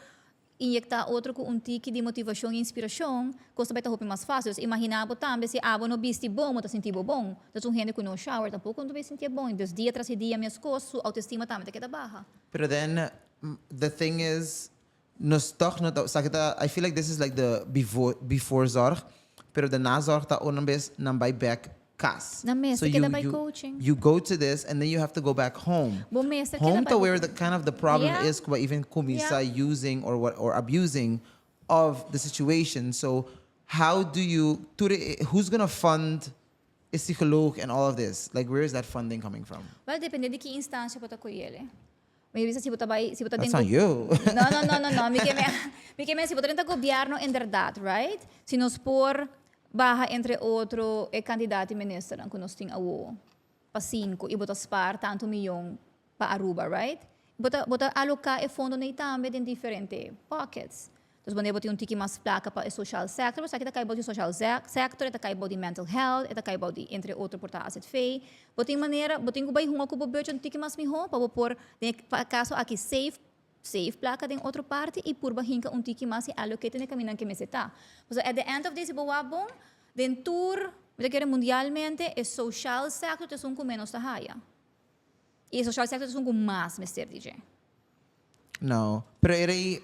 inyecta otro cu un tiki di motivacion y inspiracion, cos ta bay ta hopi mas facil. Dus imagina bo tambe si abo no bisti bon, bo ta sinti bo bon. Dus un hende cu no shower tampoco no ta bay sintié bon. Dus dia tras di dia mescos, su autoestima tambe ta keda baha. Pero then the thing is, nos toch no ta, sa ki ta, I feel like this is like the before, before zorg, pero de nazorg ta una bes nan bay bek cas. Nan mester So keda you, bay you, coaching. you go to this and then you have to go back home. Bo mester keda Home bay ta where the kind of the problem is cu bo even cuminsa using or what or abusing of the situation. So how do you tur e who's gonna fund e psycholoog and all of this? Like where is that funding coming from? Well depende di ki instancia bo ta cu yele. Mi bisa si bo ta bai, si bo ta den That's on you. No, no, no, no, no. Mi ke me, mi ke men si bo ta den ta gobierno inderdaad, right? Si nos por baha entre otro e cantidad di ministernan cu nos tin awo pa cinco y bo ta spaar tanto miyon pa Aruba, right? Bo ta, bo ta aloca e fondonan ey tambe den diferente pockets. Dus wanneer bo tin un tiki mas plaka pa e social sector, bo sa ki ta kai bou di social sector, e ta kai bou di mental health, e ta kai bou di entre otro por ta azv. Bo tin manera, bo tin ku bai hunga ku bo budget un tiki mas mihó pa bo por den e kaso aki save save plaka den otro parti i purba hinka un tiki mas i allocate den e kaminnan ke mester ta. Pasobra at the end of day si bo wak bon, den tur, mi ta kere mundialmente, e social sector ta esun ku menos ta haya. I e social sector ta esun ku mas mester di dje. No, pero e rei,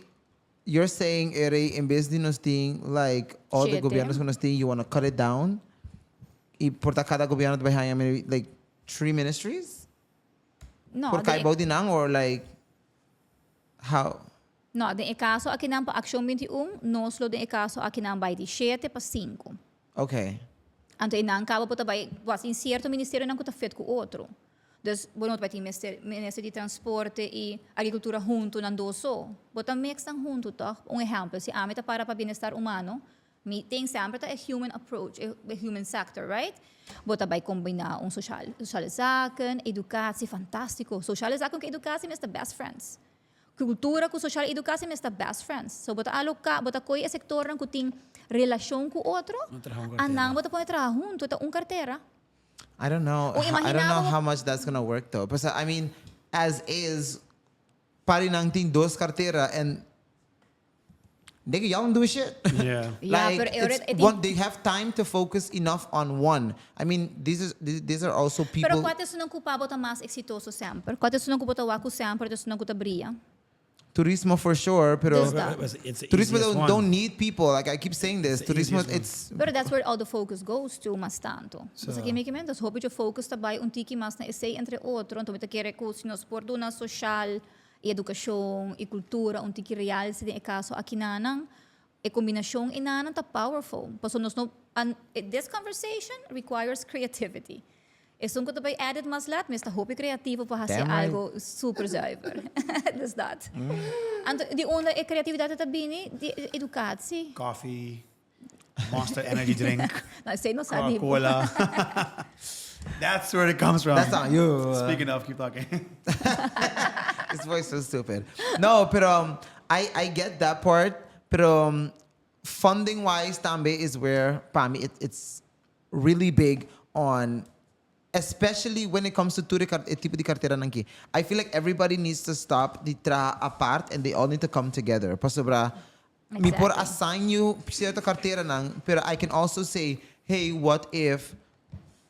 you're saying e rei en bes di nos tin like all the Shete. gobiernos ku nos tin, you wanna cut it down? I por ta kada gobierno ta bai haña maybe like three ministries? No, Por kai den e, bou di nan or like how? no, den e kaso akinan pa Akshon 21, nos lo den e kaso akinan bai di shete pa sinku. Okay. Anto e nan kaba por ta bai, was tin sierto ministerionan ku ta fit ku otro. Dus bo no ta bai tin mester minister di transporte i agrikultura huntu nan dos so. Bo ta mix nan huntu tòg. Un ehèmpel, si ami ta para pa bienestar humano, mi tin semper ta e human approach, e human sector, right? Bo ta bai kombiná un social, sociale zaken, educatie, fantástiko. Sociale zaken ku educatie mester best friends. Kultura ku social educatie mester best friends. So bo ta aloká, bo ta kohe e sektornan ku tin relashon ku otro, No traha un kartera. anan bo ta pone traha huntu, ta un kartera. I don't know. O I don't know imagina bo. how much that's gonna work though. Pasobra I mean, as is, parinan tin dos kartera and nigga, y'all don't do shit. Yeah. Ja, Like, pero e ora it's e tin. one, they have time to focus enough on one. I mean, these is these are also Pero people. kua ta esunnan ku pa bo ta mas eksitoso semper? Kua ta esunnan ku bo ta wak ku semper ta esunnan ku ta bria? Turismo for sure, pero Dus dat. It's the turismo easiest don't, one. don't need people. Like I keep saying this, It's the turismo easiest one. it's Pero that's where all the focus goes to mas tanto. So- Bo sa kico mi kimen? Dus hopi dje focus ta bay un tiki mas na esey entre otro. Anto mi ta kere cu si nos por duna social y educacion y cultura un tiki realce den e caso akinanan, e combinacion enanan ta powerful. Pasobra nos no, this conversation requires creativity. Esun ku ta bai edit mas lat mes ta hopi kreativo pa hasi Damn right. algo super zuiver. Dus dat. Anto di unda e kreatividat ta bini? Di educatie. Coffee, Monster energy drink, No, esei no sa di. Coca-Cola. That's where it comes from. That's not you. Speaking of, keep talking. This voice so stupid. No, pero I get that part. Pero funding wise tambe is where pa mi it's really big on especially when it comes to tur e e tipo di carteranan aki. I feel like everybody needs to stop di traha apart and they all need to come together. Pasobra mi por assign you cierto carteranan pero I can also say, hey, what if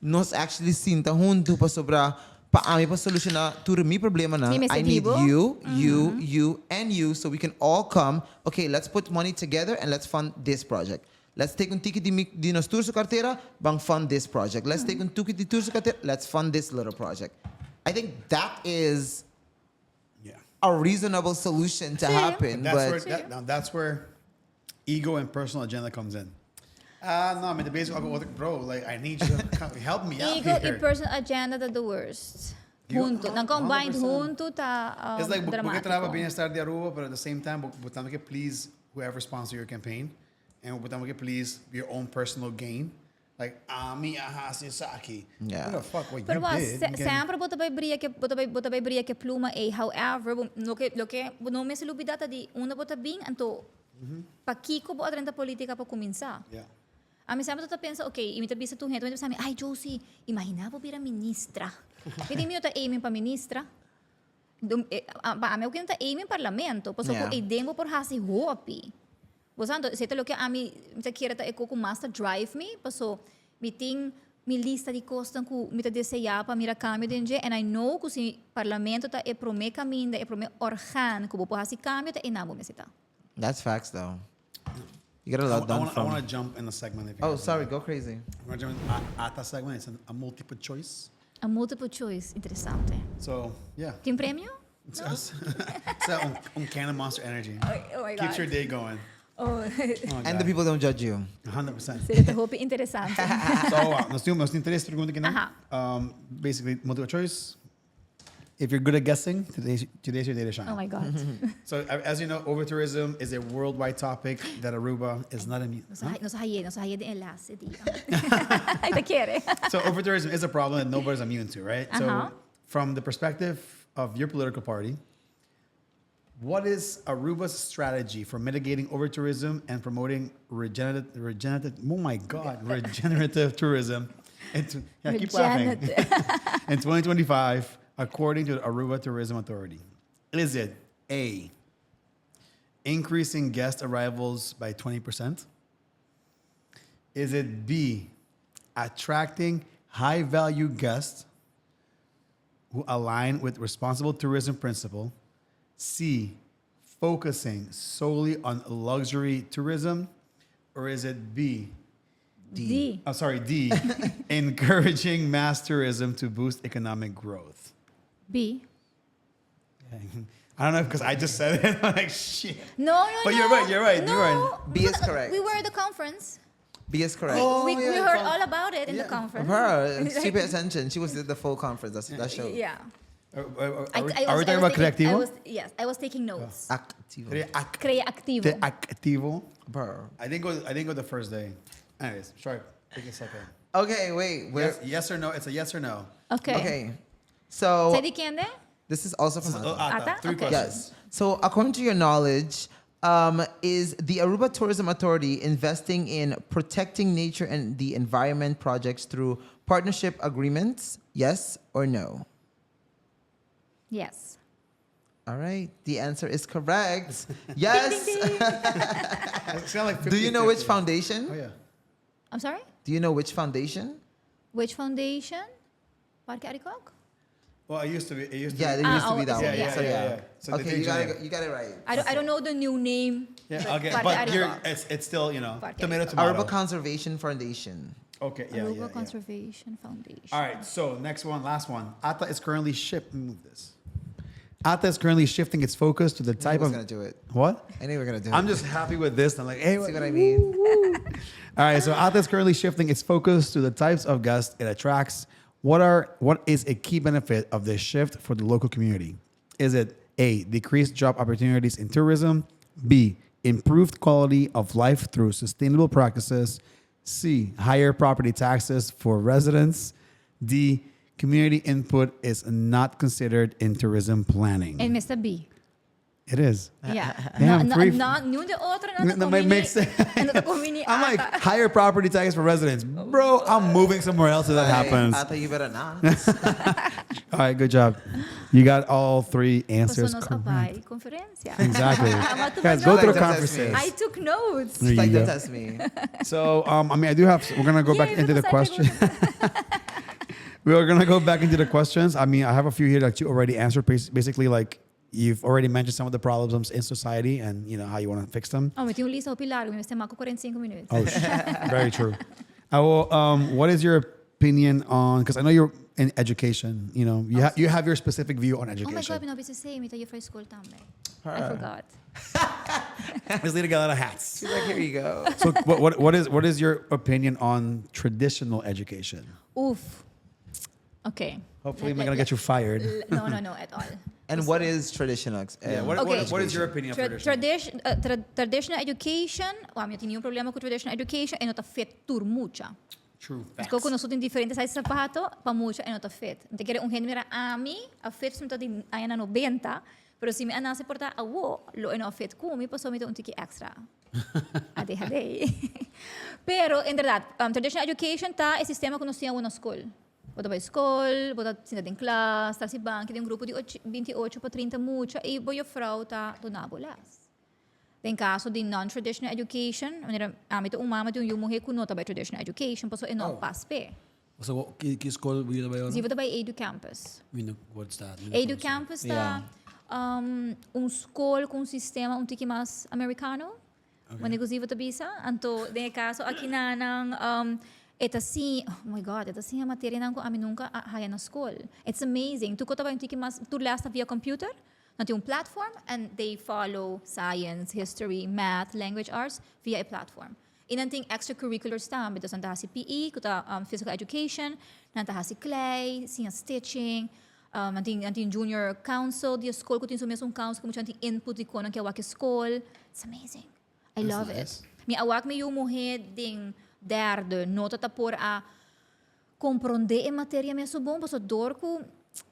nos actually sinta hunto pasobra. Pa ami por soluciona tur mi problemanan, Mi mester I need di bo. you, you, you and you so we can all come, okay, let's put money together and let's fund this project. Let's take un tiki di mi di nos tur su cartera, ban fund this project. Let's take un tuki di tur su cartera, let's fund this little project. I think that is a reasonable solution to Sí. happen, That's but where that, now that's where ego and personal agenda comes in. Ah, no, I mean the basic bro, like I need you to come, help me out Ego y here. personal agenda ta the worst. You- Hunto. Nan combined 100%. hunto ta It's like bo ke traha dramático. bienestar di Aruba, but at the same time, bo tambe ke please whoever sponsor your campaign, and bo tambe ke please your own personal gain. Like, ami a hasi esaki. Yeah. What the fuck what Pero you wa, did? se, You can- semper bo ta bay bria ke bo ta bay bo ta bay bria ke pluma ei. However, bo loke loke bo no mester lubida ta di unda bo ta bin anto pakiko bo a drenta politica pa cuminsa. Yeah. Ami semper ta pensa, ok, y mi ta bisa tur hende, mi ta bisa mi, ay Josie, imagina bo bira ministra. Mi di mi no ta aiming pa ministra. Pa ami oki no ta aiming parlamento, pasobra ku eiden bo por hasi hopi. Bo sa, anto esei ta loke ami ta kere ta e kos ku mas ta drive mi, paso mi tin mi lista di kosnan ku mi ta deseá pa mira kambio den dje, and I know ku si parlamento ta e promé kaminda, e promé orgaan ku bo por hasi kambio, ta einan bo mester ta. That's facts though. You get a lot I done wanna, I from. wanna jump in the segment. If you Oh, have sorry, go crazy. I'm gonna jump in a ATA segment. It's a multiple choice. A multiple choice, interesante. So yeah. Tin premio? It's us. It's a un can of Monster Energy. Oh, oh my Keeps God. your day going. Oh, Oh, And the God. people don't judge you. 100%. seria ta hopi interesante. So, nos tin tres pregunta aki now. Aha. Basically, multiple choice. If you're good at guessing, today's your day to shine. Oh my God. So, as you know, overtourism is a worldwide topic that Aruba is not immune. Nos Huh? nos haye, nos haye den e laatste dia. Ay, ta kere. So, overtourism is a problem that nobody's immune to, right? Uh-huh. So, from the perspective of your political party, what is Aruba's strategy for mitigating overtourism and promoting regenerative, oh my God, regenerative tourism? In, yeah, keep laughing. Regenerative. In 2025, according to the Aruba Tourism Authority, is it A, increasing guest arrivals by 20%? Is it B, attracting high value guests who align with responsible tourism principle? C, focusing solely on luxury tourism? Or is it B, D. I'm sorry, D, encouraging mass tourism to boost economic growth? B. I don't know because I just said it. I'm like, shit. No, But no. you're right, you're right, No. you're right. B is correct. We were at the conference. B is correct. Oh, We yeah, heard from- all about it in the yeah. conference. Her, she paid attention. She was at the full conference. That show. Yeah. Are I, we, I are we was, talking I was about taking, I Creativo? was, yes, I was taking notes. Activo. Creativo. Creativo. Bro. I didn't go the first day. Anyways, sorry. Take a second. Okay, wait. Where? Yes, yes or no? It's a yes or no. Okay. Okay. So Say di kende? this is also from Oh, Ata. Ata. Ata? Three Okay. questions. Yes. So according to your knowledge, is the Aruba Tourism Authority investing in protecting nature and the environment projects through partnership agreements? Yes or no? Yes. All right. The answer is correct. Yes. Ding, ding, ding. It's kind of like Do you know which 50-50. foundation? Oh yeah. I'm sorry? Do you know which foundation? Which foundation? Parke Arikok? Well, it used to be. It used to Yeah, be. there Ah, used to oh, be that yeah, one. yeah, so, yeah, yeah. yeah. So they Okay, changed you got the it. name. You got it right. I don't know the new name. Yeah, okay, Parke but you're, Arikok. it's still, you know, Parke tomato, Arikok. tomato. Aruba Conservation Foundation. Okay, yeah, Aruba yeah, yeah. Conservation Foundation. All right, so next one, last one. ATA is currently ship. Move this. ATA is currently shifting its focus to the I type was of gonna do it. What? I knew we were gonna do I'm it. just happy with this. I'm like, hey, See what I mean? All right, so ATA is currently shifting its focus to the types of guests it attracts. What is a key benefit of this shift for the local community? Is it A, decreased job opportunities in tourism, B, improved quality of life through sustainable practices, C, higher property taxes for residents, D, community input is not considered in tourism planning? And Mr. B. It is. Yeah. Damn, no, three- no, no, ni otro, no, No, it makes sense. No comini I'm like, ATA. higher property tax for residents. Bro, I'm moving somewhere else if that happens. I thought you better not. All right, good job. You got all three answers Paso nos correct. a bay conferencia. Exactly. Ama tuma Guys, go to the notes. conferences. I took notes. There you like go. don't test me. So, I mean, I do have, we're going to go back Yay, into the because I question. took notes. We are gonna go back into the questions. I mean, I have a few here that you already answered. Basically, like you've already mentioned some of the problems in society and you know how you want to fix them. Oh, mi tin un lista hopi largo, mi mester mako 45 minuut. Oh, very true. I will. What is your opinion on? Because I know you're in education. You have your specific view on Oh my education. God, mi no a bisa esey, mi ta juffrouw school tambe. I forgot. This lady got a lot of hats. She's like, "Here you go." So, what is your opinion on traditional education? Oof. Okay. Hopefully, I'm not gonna get you fired. No, at all. And what is traditional? Yeah, what is your opinion of traditional? Traditional education, well, mi no tin ningun problema cu traditional education, e no ta fit tur mucha. True. Facts. Cu nos tin diferente size sapato, pa mucha e no ta fit. Mi ta kere un hende mira ami, a fit mi ta di aña 90, pero si mi a nace por ta awo, lo e no a fit cu mi, paso mi ta un tiki extra. ADHD. Pero, inderdaad, traditional education ta e sistema cu nos tin na scol. Bo ta bay scol, bo ta sinta den klas, ta banki, un grupo di 28 pa 30 mucha, y bo juffrouw ta duna bo les. Den caso di non-traditional education, manera, ami ta un mama di un yiu muhe cu no ta bay traditional education, paso e no pas pe. So, ki scol bo ta bay? Si bo bay Edu Campus. Mi no, what's that? Mi no Edu conoce. Campus ta un scol cu un sistema un tiki mas Americano. Okay. Inclusive ta bisa. Anto, den caso aki na nan e ta asina, oh my God, e ta asina materia nan cu ami nunca a haya na scol. It's amazing. Tur cos ta un tiki mas, tur les ta via computer. Nan tin un platform and they follow science, history, math, language arts via a platform. Y nan tin extracurriculars tambe, dus nan ta hasi PE, cu ta physical education, nan ta hasi clay, siña stitching, nan tin junior council di scol, cu tin su mesun council, cu mucha tin input di con nan kier wak scol. It's amazing. I That's love nice. it. Mi a wak mi yiu muhe den derde, no ta por a comprende e materia mes bon, paso door cu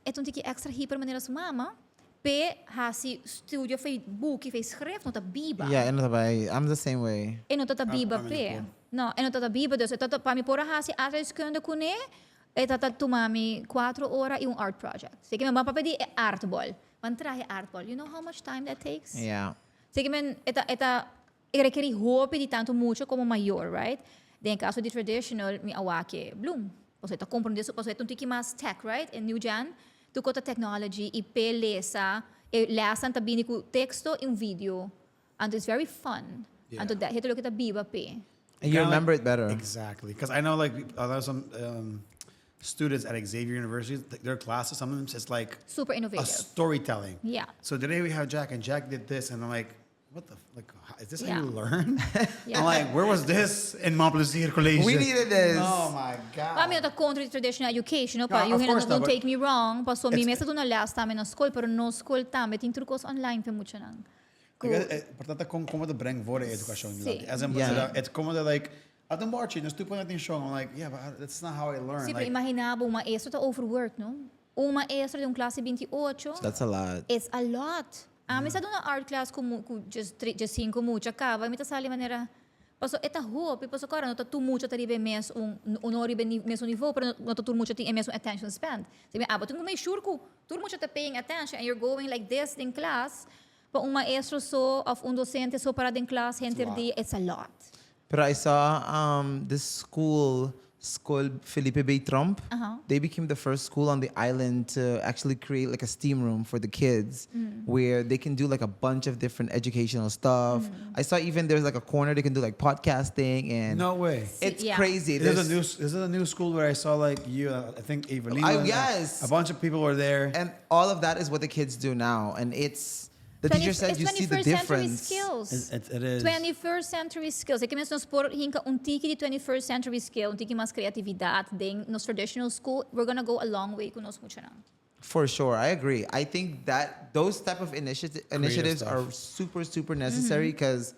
e un tiki extra hyper manera su mama, p'e hasi studio via boek, via schrift, no ta biba. Yeah, and I'm the same way. E no ta biba I'm in p'e. the No, e no ta biba, dus e ta pa mi por hasi aardrijkskunde kune, e ta tuma mi 4 ora y un art project. Asina cu mi papa di e aardbol. Want traha aardbol. You know how much time that takes? Yeah. Asina cu men e ta requeri hopi di tanto mucha como mayor, right? Den caso di traditional, mi a wak e bloom. Bo ta comprende, bo ta un tiki mas tech, right? In new gen, tur cos ta technology y p'e lesa, e les ta bini cu texto y un video. And it's very fun. And that e loke ta biba p'e. And you Kinda remember it better. Exactly. Because I know like a lot of some students at Xavier University, their classes, sometimes it's like Super a innovative. storytelling. Yeah. So today we have Jack, and Jack did this, and I'm like, "What the like? Is this how you learn?" Yeah. I'm like, "Where was this in Mont Plaisir College?" We needed this. Oh my God. Pa mi no ta contra di traditional education, no? Pa, No, you of know, course don't not, but take me wrong. Paso mi It's- mes ta duna les tambe na scol, pero nos scol tambe tin tur cos online pa mucha nan. Ik importante con het brengt voor de educatie. Si. As in, het komt er like, uit een bartje, dus toen in show. I'm like, "Yeah, but that's not how I learn." Si, Like, imagina un maestro ta overworked, no? Un maestro di un klas 28. That's a lot. It's a lot. Ami sa duna art class cu just cinco mucha caba, mi ta sali manera paso e ta hopi, paso cara no ta tur mucha ta riba mesun no riba mesun niveau, pero no ta tur mucha tin mesun attention span. Si mi abo tin make sure cu tur mucha ta paying attention and you're going like this in class, pa un maestro so of un docente so para den class henter Lot. Di it's a lot. But I saw this school, School Felipe B. Tromp. They became the first school on the island to actually create like a STEAM room for the kids where they can do like a bunch of different educational stuff. I saw even there's like a corner they can do like podcasting and No way. It's crazy. There's a There's- new, this is a new school where I saw like you, I think Evelina, and Yes. a bunch of people were there. And all of that is what the kids do now. And it's the teacher 20 said it's you see the 21st century difference. skills. It is. 21st century skills. E cu nos por hinca un tiki di 21st century skill, un tiki mas creatividad den nos traditional school, we're gonna go a long way cu nos muchanan. For sure, I agree. I think that those type of initiatives stuff. are super, super necessary because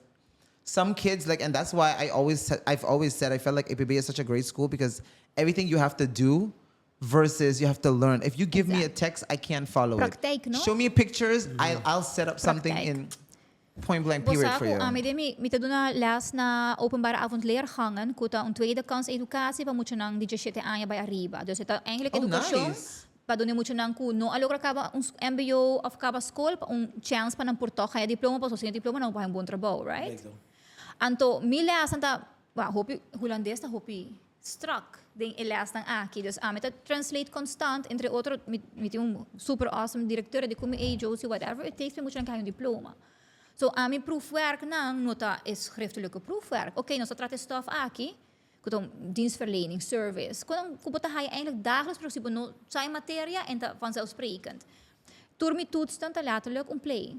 some kids like, and that's why I've always said I felt like APB is such a great school because everything you have to do versus you have to learn. If you give me a text, I can't follow Praktijk, it. no? Show me pictures, I'll set up something Praktijk. in point blank period for you. Ami den mi ta duna les na openbare avondleergangen, cu ta un tweede kans educatie pa muchanan di 17 aña bay ariba. Dus e ta eigenlijk Oh, educacion nice. Pa duna muchanan cu no a logra caba un MBO of caba school, pa un chance pa nan por toch haya diploma, pa sin diploma nan por un bon trabou, right? Correcto. Anto, mi les ta, wa, hopi, Hulandes ta hopi strak. Den e lesnan aki. Dus ami ta translate constant, entre otro mi tin un super awesome directeur di cu mi, "Hey Josie, whatever it takes pa muchanan krijg un diploma." So ami proefwerknan no ta e schriftelijke proefwerk. Ok, nos ta trata e stof aki, cu ta un dienstverlening, service. Cu cu bo ta haya eigenlijk dagelijks, pero si bo no sa e materia en ta vanzelfsprekend. Tur mi toetsnan ta letterlijk un play.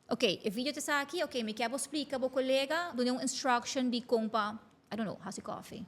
Ok, e video ta esaki, ok, mi kier bo splica bo colega, duna un instruction di con pa, I don't know, haci coffee.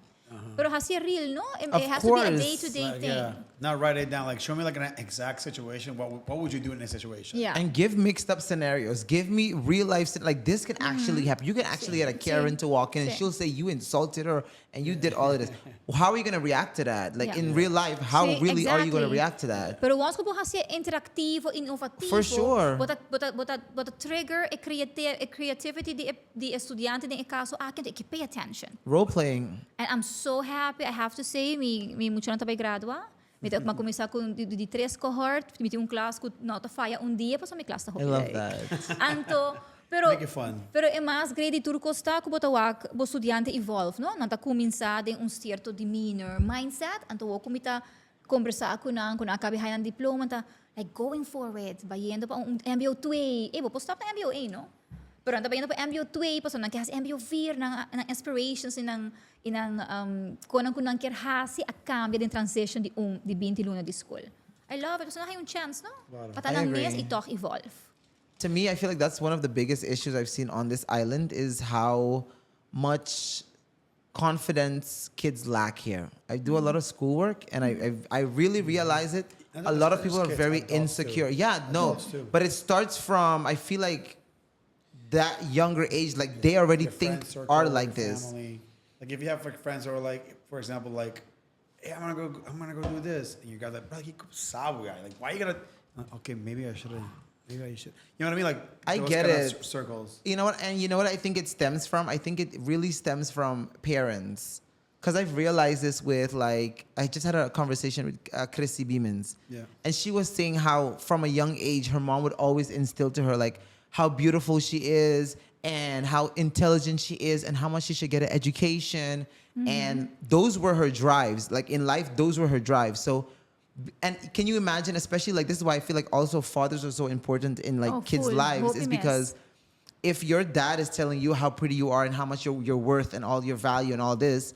Pero haci real, no? It Of has to be a course. day to day Like, thing. yeah. Not write it down. Like, show me like an exact situation. What would you do in this situation? Yeah. And give mixed up scenarios. Give me real life. Like this can actually happen. You can actually get a Karen to walk in and Sí. She'll say you insulted her and you did all of this. How are you gonna react to that? Like in real life, how Sí, really are you gonna exactly. react to that? Pero once cu bo haci interactivo, innovativo, For sure. bo ta trigger e creativity di e studiante den e caso aki, anto e pay attention. Role playing. And I'm so happy, I have to say, mi muchanan ta bay gradua. Mi ta cuminsa cu di tres cohort, mi tin un klas cu no ta faya un dia, paso mi klas ta I love leuk. That. Anto, pero Make it fun. Pero e mas great di tur cos ta cu bo ta wak bo studiante evolve, no? Nan ta cuminsa den un cierto demeanor, mindset, anto wo cu ta conversa cu nan caba nan diploma, ta like going forward, bayendo pa un MBO 2. Eh, bo por stop na MBO 1, no? Pero nan ta bayendo pa MBO 2, paso nan kier MBO 4, nan aspirations y nan con nan kier hasi a cambia den transition di 20 luna di school. I love it. Paso nan un chance, no? Claro. Pa I nan mes agree. y toch evolve. To me, I feel like that's one of the biggest issues I've seen on this island is how much confidence kids lack here. I do a lot of schoolwork and I really realize it. And A not lot of just people are kids, very adults too. insecure. Yeah, no. Adults too. But it starts from, I feel like that younger age, like they already Your think friend circle, are like your this. family. Like if you have like friends who are like, for example, like, "Hey, I'm gonna go do this," and you got like, "Bro, you sabo guy. Like, why you gotta?" Okay, maybe I shouldn't. Maybe I should. You know what I mean? Like, I those get kinda it. circles. You know what? And you know what I think it stems from? I think it really stems from parents. Because I've realized this with like, I just had a conversation with Chrissy Beemans. And she was saying how from a young age, her mom would always instill to her like how beautiful she is and how intelligent she is and how much she should get an education. And those were her drives. Like in life, those were her drives. So, and can you imagine, especially like this is why I feel like also fathers are so important in like Oh, kids' full. lives Hopi is mes. because if your dad is telling you how pretty you are and how much you're worth and all your value and all this,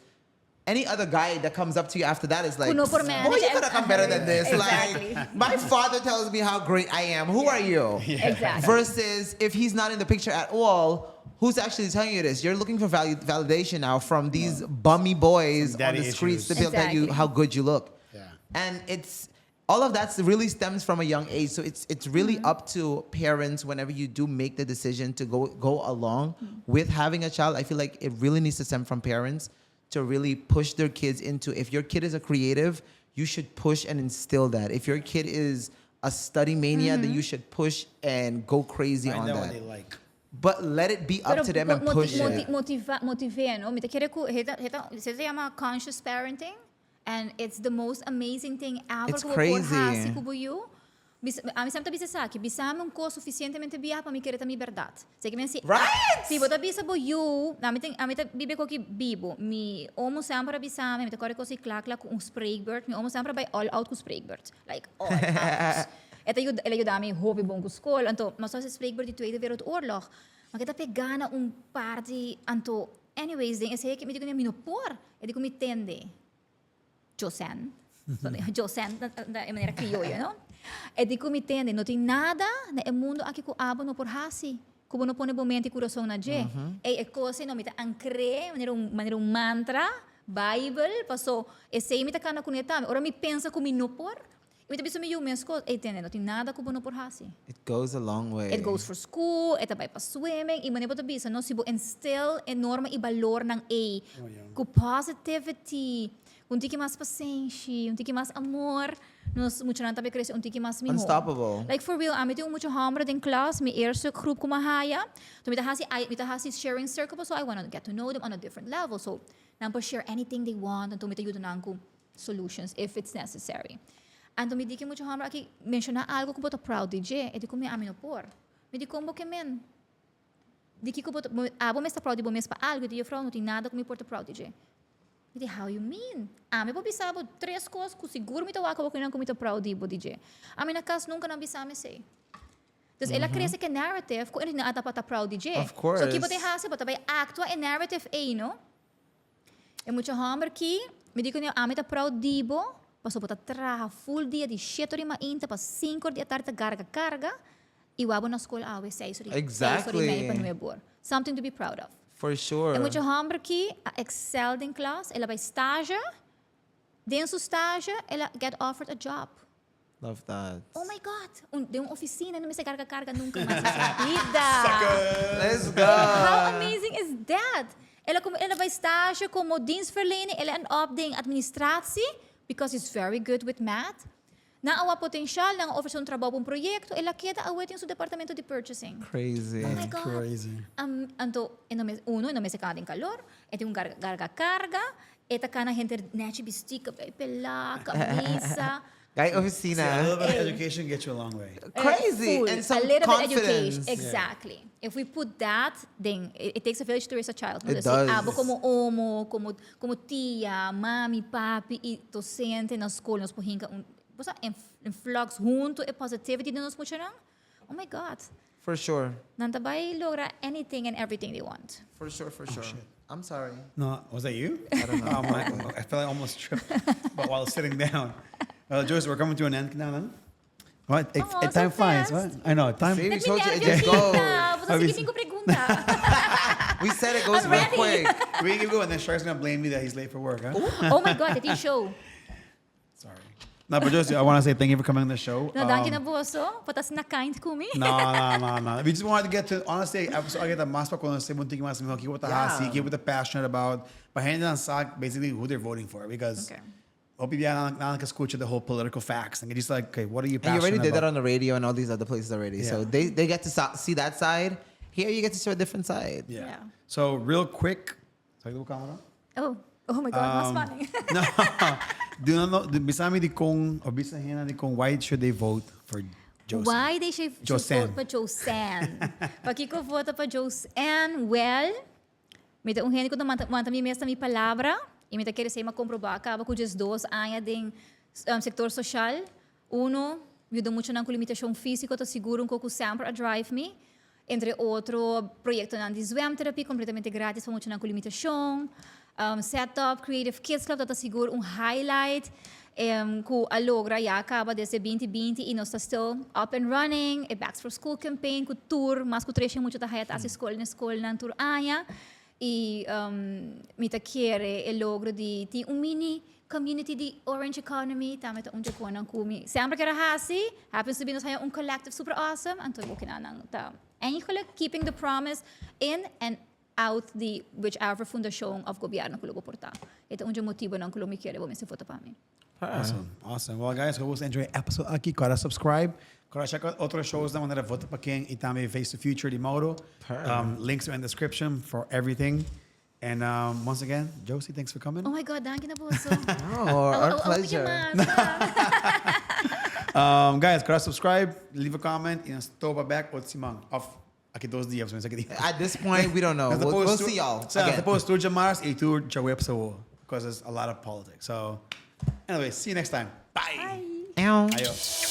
any other guy that comes up to you after that is like, Cu no por "Boy, manage you gotta come better than this." Exactly. Like, my father tells me how great I am. Who are you? Exactly. Versus if he's not in the picture at all, who's actually telling you this? You're looking for value, validation now from these bummy boys Some on daddy the streets to issues. be able to tell you how good you look. And it's all of that really stems from a young age. So it's really up to parents whenever you do make the decision to go along with having a child. I feel like it really needs to stem from parents to really push their kids into, if your kid is a creative, you should push and instill that. If your kid is a study mania, then you should push and go crazy Find on out what that. they like. But let it be up Pero to them and push it. Motiva, no? Mi ta kere cu e ta yama conscious parenting and it's the most amazing thing ever It's cu bo por crazy. Hasi cu bo yiu. Ami semper ta bisa esaki, bisa mi un cos suficientemente biaha pa mi kere ta mi berdad. Sei cu mi si Si bo ta bisa bo yiu, ami ta biba cu bibo, mi omo semper a bisa mi, mi ta core cos cla cla cu un spreekbeurt, mi omo semper bay all out cu spreekbeurt. Like all out. El a yuda mi hopi bon cu school, anto, mas e spreekbeurt di Tweede Wereldoorlog. Maar cu ta pega na un parti, anto, anyways, den esey cu mi di cu mi no por, e di cu mi, "Tende, Josen." Josen, na manera crioyo, no? E di cu mi, "Tende, no tin nada na e mundo aki cu abo no por hasi, cu bo no pone bo mente y curason na dje." E cos no mi ta ankr'e, manera un mantra, Bible, paso, esey mi ta cana cu ne tambe. Ora mi pensa cu mi no por, mi ta bisa mi yiu mes cos, "Ey, tende, no tin nada cu bo no por hasi." It goes a long way. It goes for school, e ta bay pa swimming, y manera bo ta bisa, no, si bo instill e norma y balornan e, cu positivity, un tiki mas pasenshi, un tiki mas amor, nos muchanan tambe crece un tiki mas miho. Unstoppable. Like for real, ami tin mucha homber den klas, mi eerste groep cu mi a haya. So mi ta hasi sharing circle, so I want to get to know them on a different level. So nan por share anything they want, anto mi ta yuda nan cu solutions if it's necessary. Anto mi di cu mucha homber aki, "Menciona algo cu bo ta proud di dje." E di cu mi, "Ami no por." Mi di, "Con bo kiermen? Di kico bo abo mester proud di bo mes pa algo?" Di, "Juffrouw, no tin nada cu mi por ta proud di dje." Mi di, how you mean? Ami por bisa bo tres kos ku sigur mi ta wak awor ku nan ku mi ta proud di bo di dje. Ami na kas nunka nan bisa mi esei. Dus el a krese ku e narrative ku e no a ta proud di dje. Of course. So ki bo ta hasi? Bo ta bai aktua e narrative ei, no? E mucha hòmber ki, mi di ku nan, ami ta proud di bo, pasobra bo ta traha full dia di shete ora di mainta pa sinku ora di atardi ta garga karga, i wak bo na skol awe seis ora i mei pa nuebe or. Something to be proud of. For sure. E mucha hòmber ki a excel den klas, el a bai stage, den su stage el a get offered a job. Love that. Oh my God! Un, den un oficina, no mester carga carga nunca mas den su bida. Let's go! How amazing is that? El a, el a bai stage como dienstverlener, el a end up den administratie, because he's very good with math. Nan a wak potencial, nan a ofrece un trabou pa un proyecto, el a keda awe den su departamento di purchasing. Crazy. Oh my God. Crazy. Am, anto, e no mes, uno, e no mester cana den calor, e tin un garga, garga carga, e ta cana henter nechi bisti, cabei pela, camisa. Guy See, a oficina. little bit of education gets you a long way. Crazy. Full. And some a little bit confidence. education. Exactly. If we put that, then it takes a village to raise a child. It Dus does. abo como omo, como tia, mami, papi y docente na school, nos por hinca un, bo sa, influx hunto e positivity den nos muchanan. Oh my God. For sure. Nan ta bay logra anything and everything they want. For sure, for sure. I'm sorry. No, was that you? I don't know. Oh, my, I felt I almost tripped, but while sitting down. Joyce, we're coming to an end now then. What? Oh, It, time so flies, fast. what? I know, time. See? We Let me told you it nervio just goes. kita. Bo sa Abi- sigui cinco pregunta. We said it goes I'm real ready. quick. We can go, and then Shark's gonna blame me that he's late for work, huh? Oh my God, it show. Sorry. No, but Josie, I want to say thank you for coming on the show. No, danki na boso. Pa ta asina kind cu mi. No, no, no, no. We just wanted to get to, honestly, episode I get the mas pa conoce un tiki mas mihor kico ta Yeah. hasi, kico ta passionate about. Pa hende nan sa basically who they're voting for because Okay. hopi bia nan ke scucha the whole political facts and just like, okay, what are you And passionate you already did about? that on the radio and all these other places already. So Yeah. they get to see that side. Here you get to show a different side. Yeah. Yeah. So real quick, sorry, the camera. Oh, oh my God, mas funny. No, do not know, bisa mi di con, or bisa hena di con, why should they vote for Josie? Why they should Josanne. vote pa Josanne? Pakiko vota pa Josanne? Well, mi ta un hende ku ta manta, manta mi mes na mi palabra i mi ta kere esei m'a komprobá kaba ku 12 aña den sektor soshal. Uno, yuda muchanan ku limitashon físiko ta sigur un kos ku semper a drive mi. Entre otro proyektonan di zwemterapie kompletamente gratis pa muchanan ku limitashon. Set Up Creative Kids Club ta sigur un highlight ku a logra ya kaba desde 2020 i nos ta still up and running. E Bags for School campaign ku tur mas ku 300 mucha ta haya ta hasi skol na skolnan tur aña. I mi ta kere e logro di tin un mini community di Orange Economy tambe ta un dje konan ku mi semper kier a hasi. Happens to be nos haya un collective super awesome anto bo kinanan ta eigenlijk keeping the promise in and out di whichever fundashon of gobierno ku lo bo por ta. E ta un dje motibonan ku lo mi kere bo mester vota pa mi. Awesome, awesome. Well, guys, hope you enjoy episode aki. Kora subscribe. Kora check out otro shows na manera Vota Pa Ken y tambe Face the Future di Mauro. Links are in the description for everything. And once again, Josie, thanks for coming. Oh my God, danki na boso. Oh, our pleasure. Guys, kora subscribe, leave a comment y nos topa back otro siman. Of aki 2 dia, of aki dia. At this point, we don't know. Nos ta We'll post see you all So, nos ta again. post tur djamars y tur djaweps awo. Because there's a lot of politics. So, anyway, see you next time. Bye. Bye. Ow. Ayo.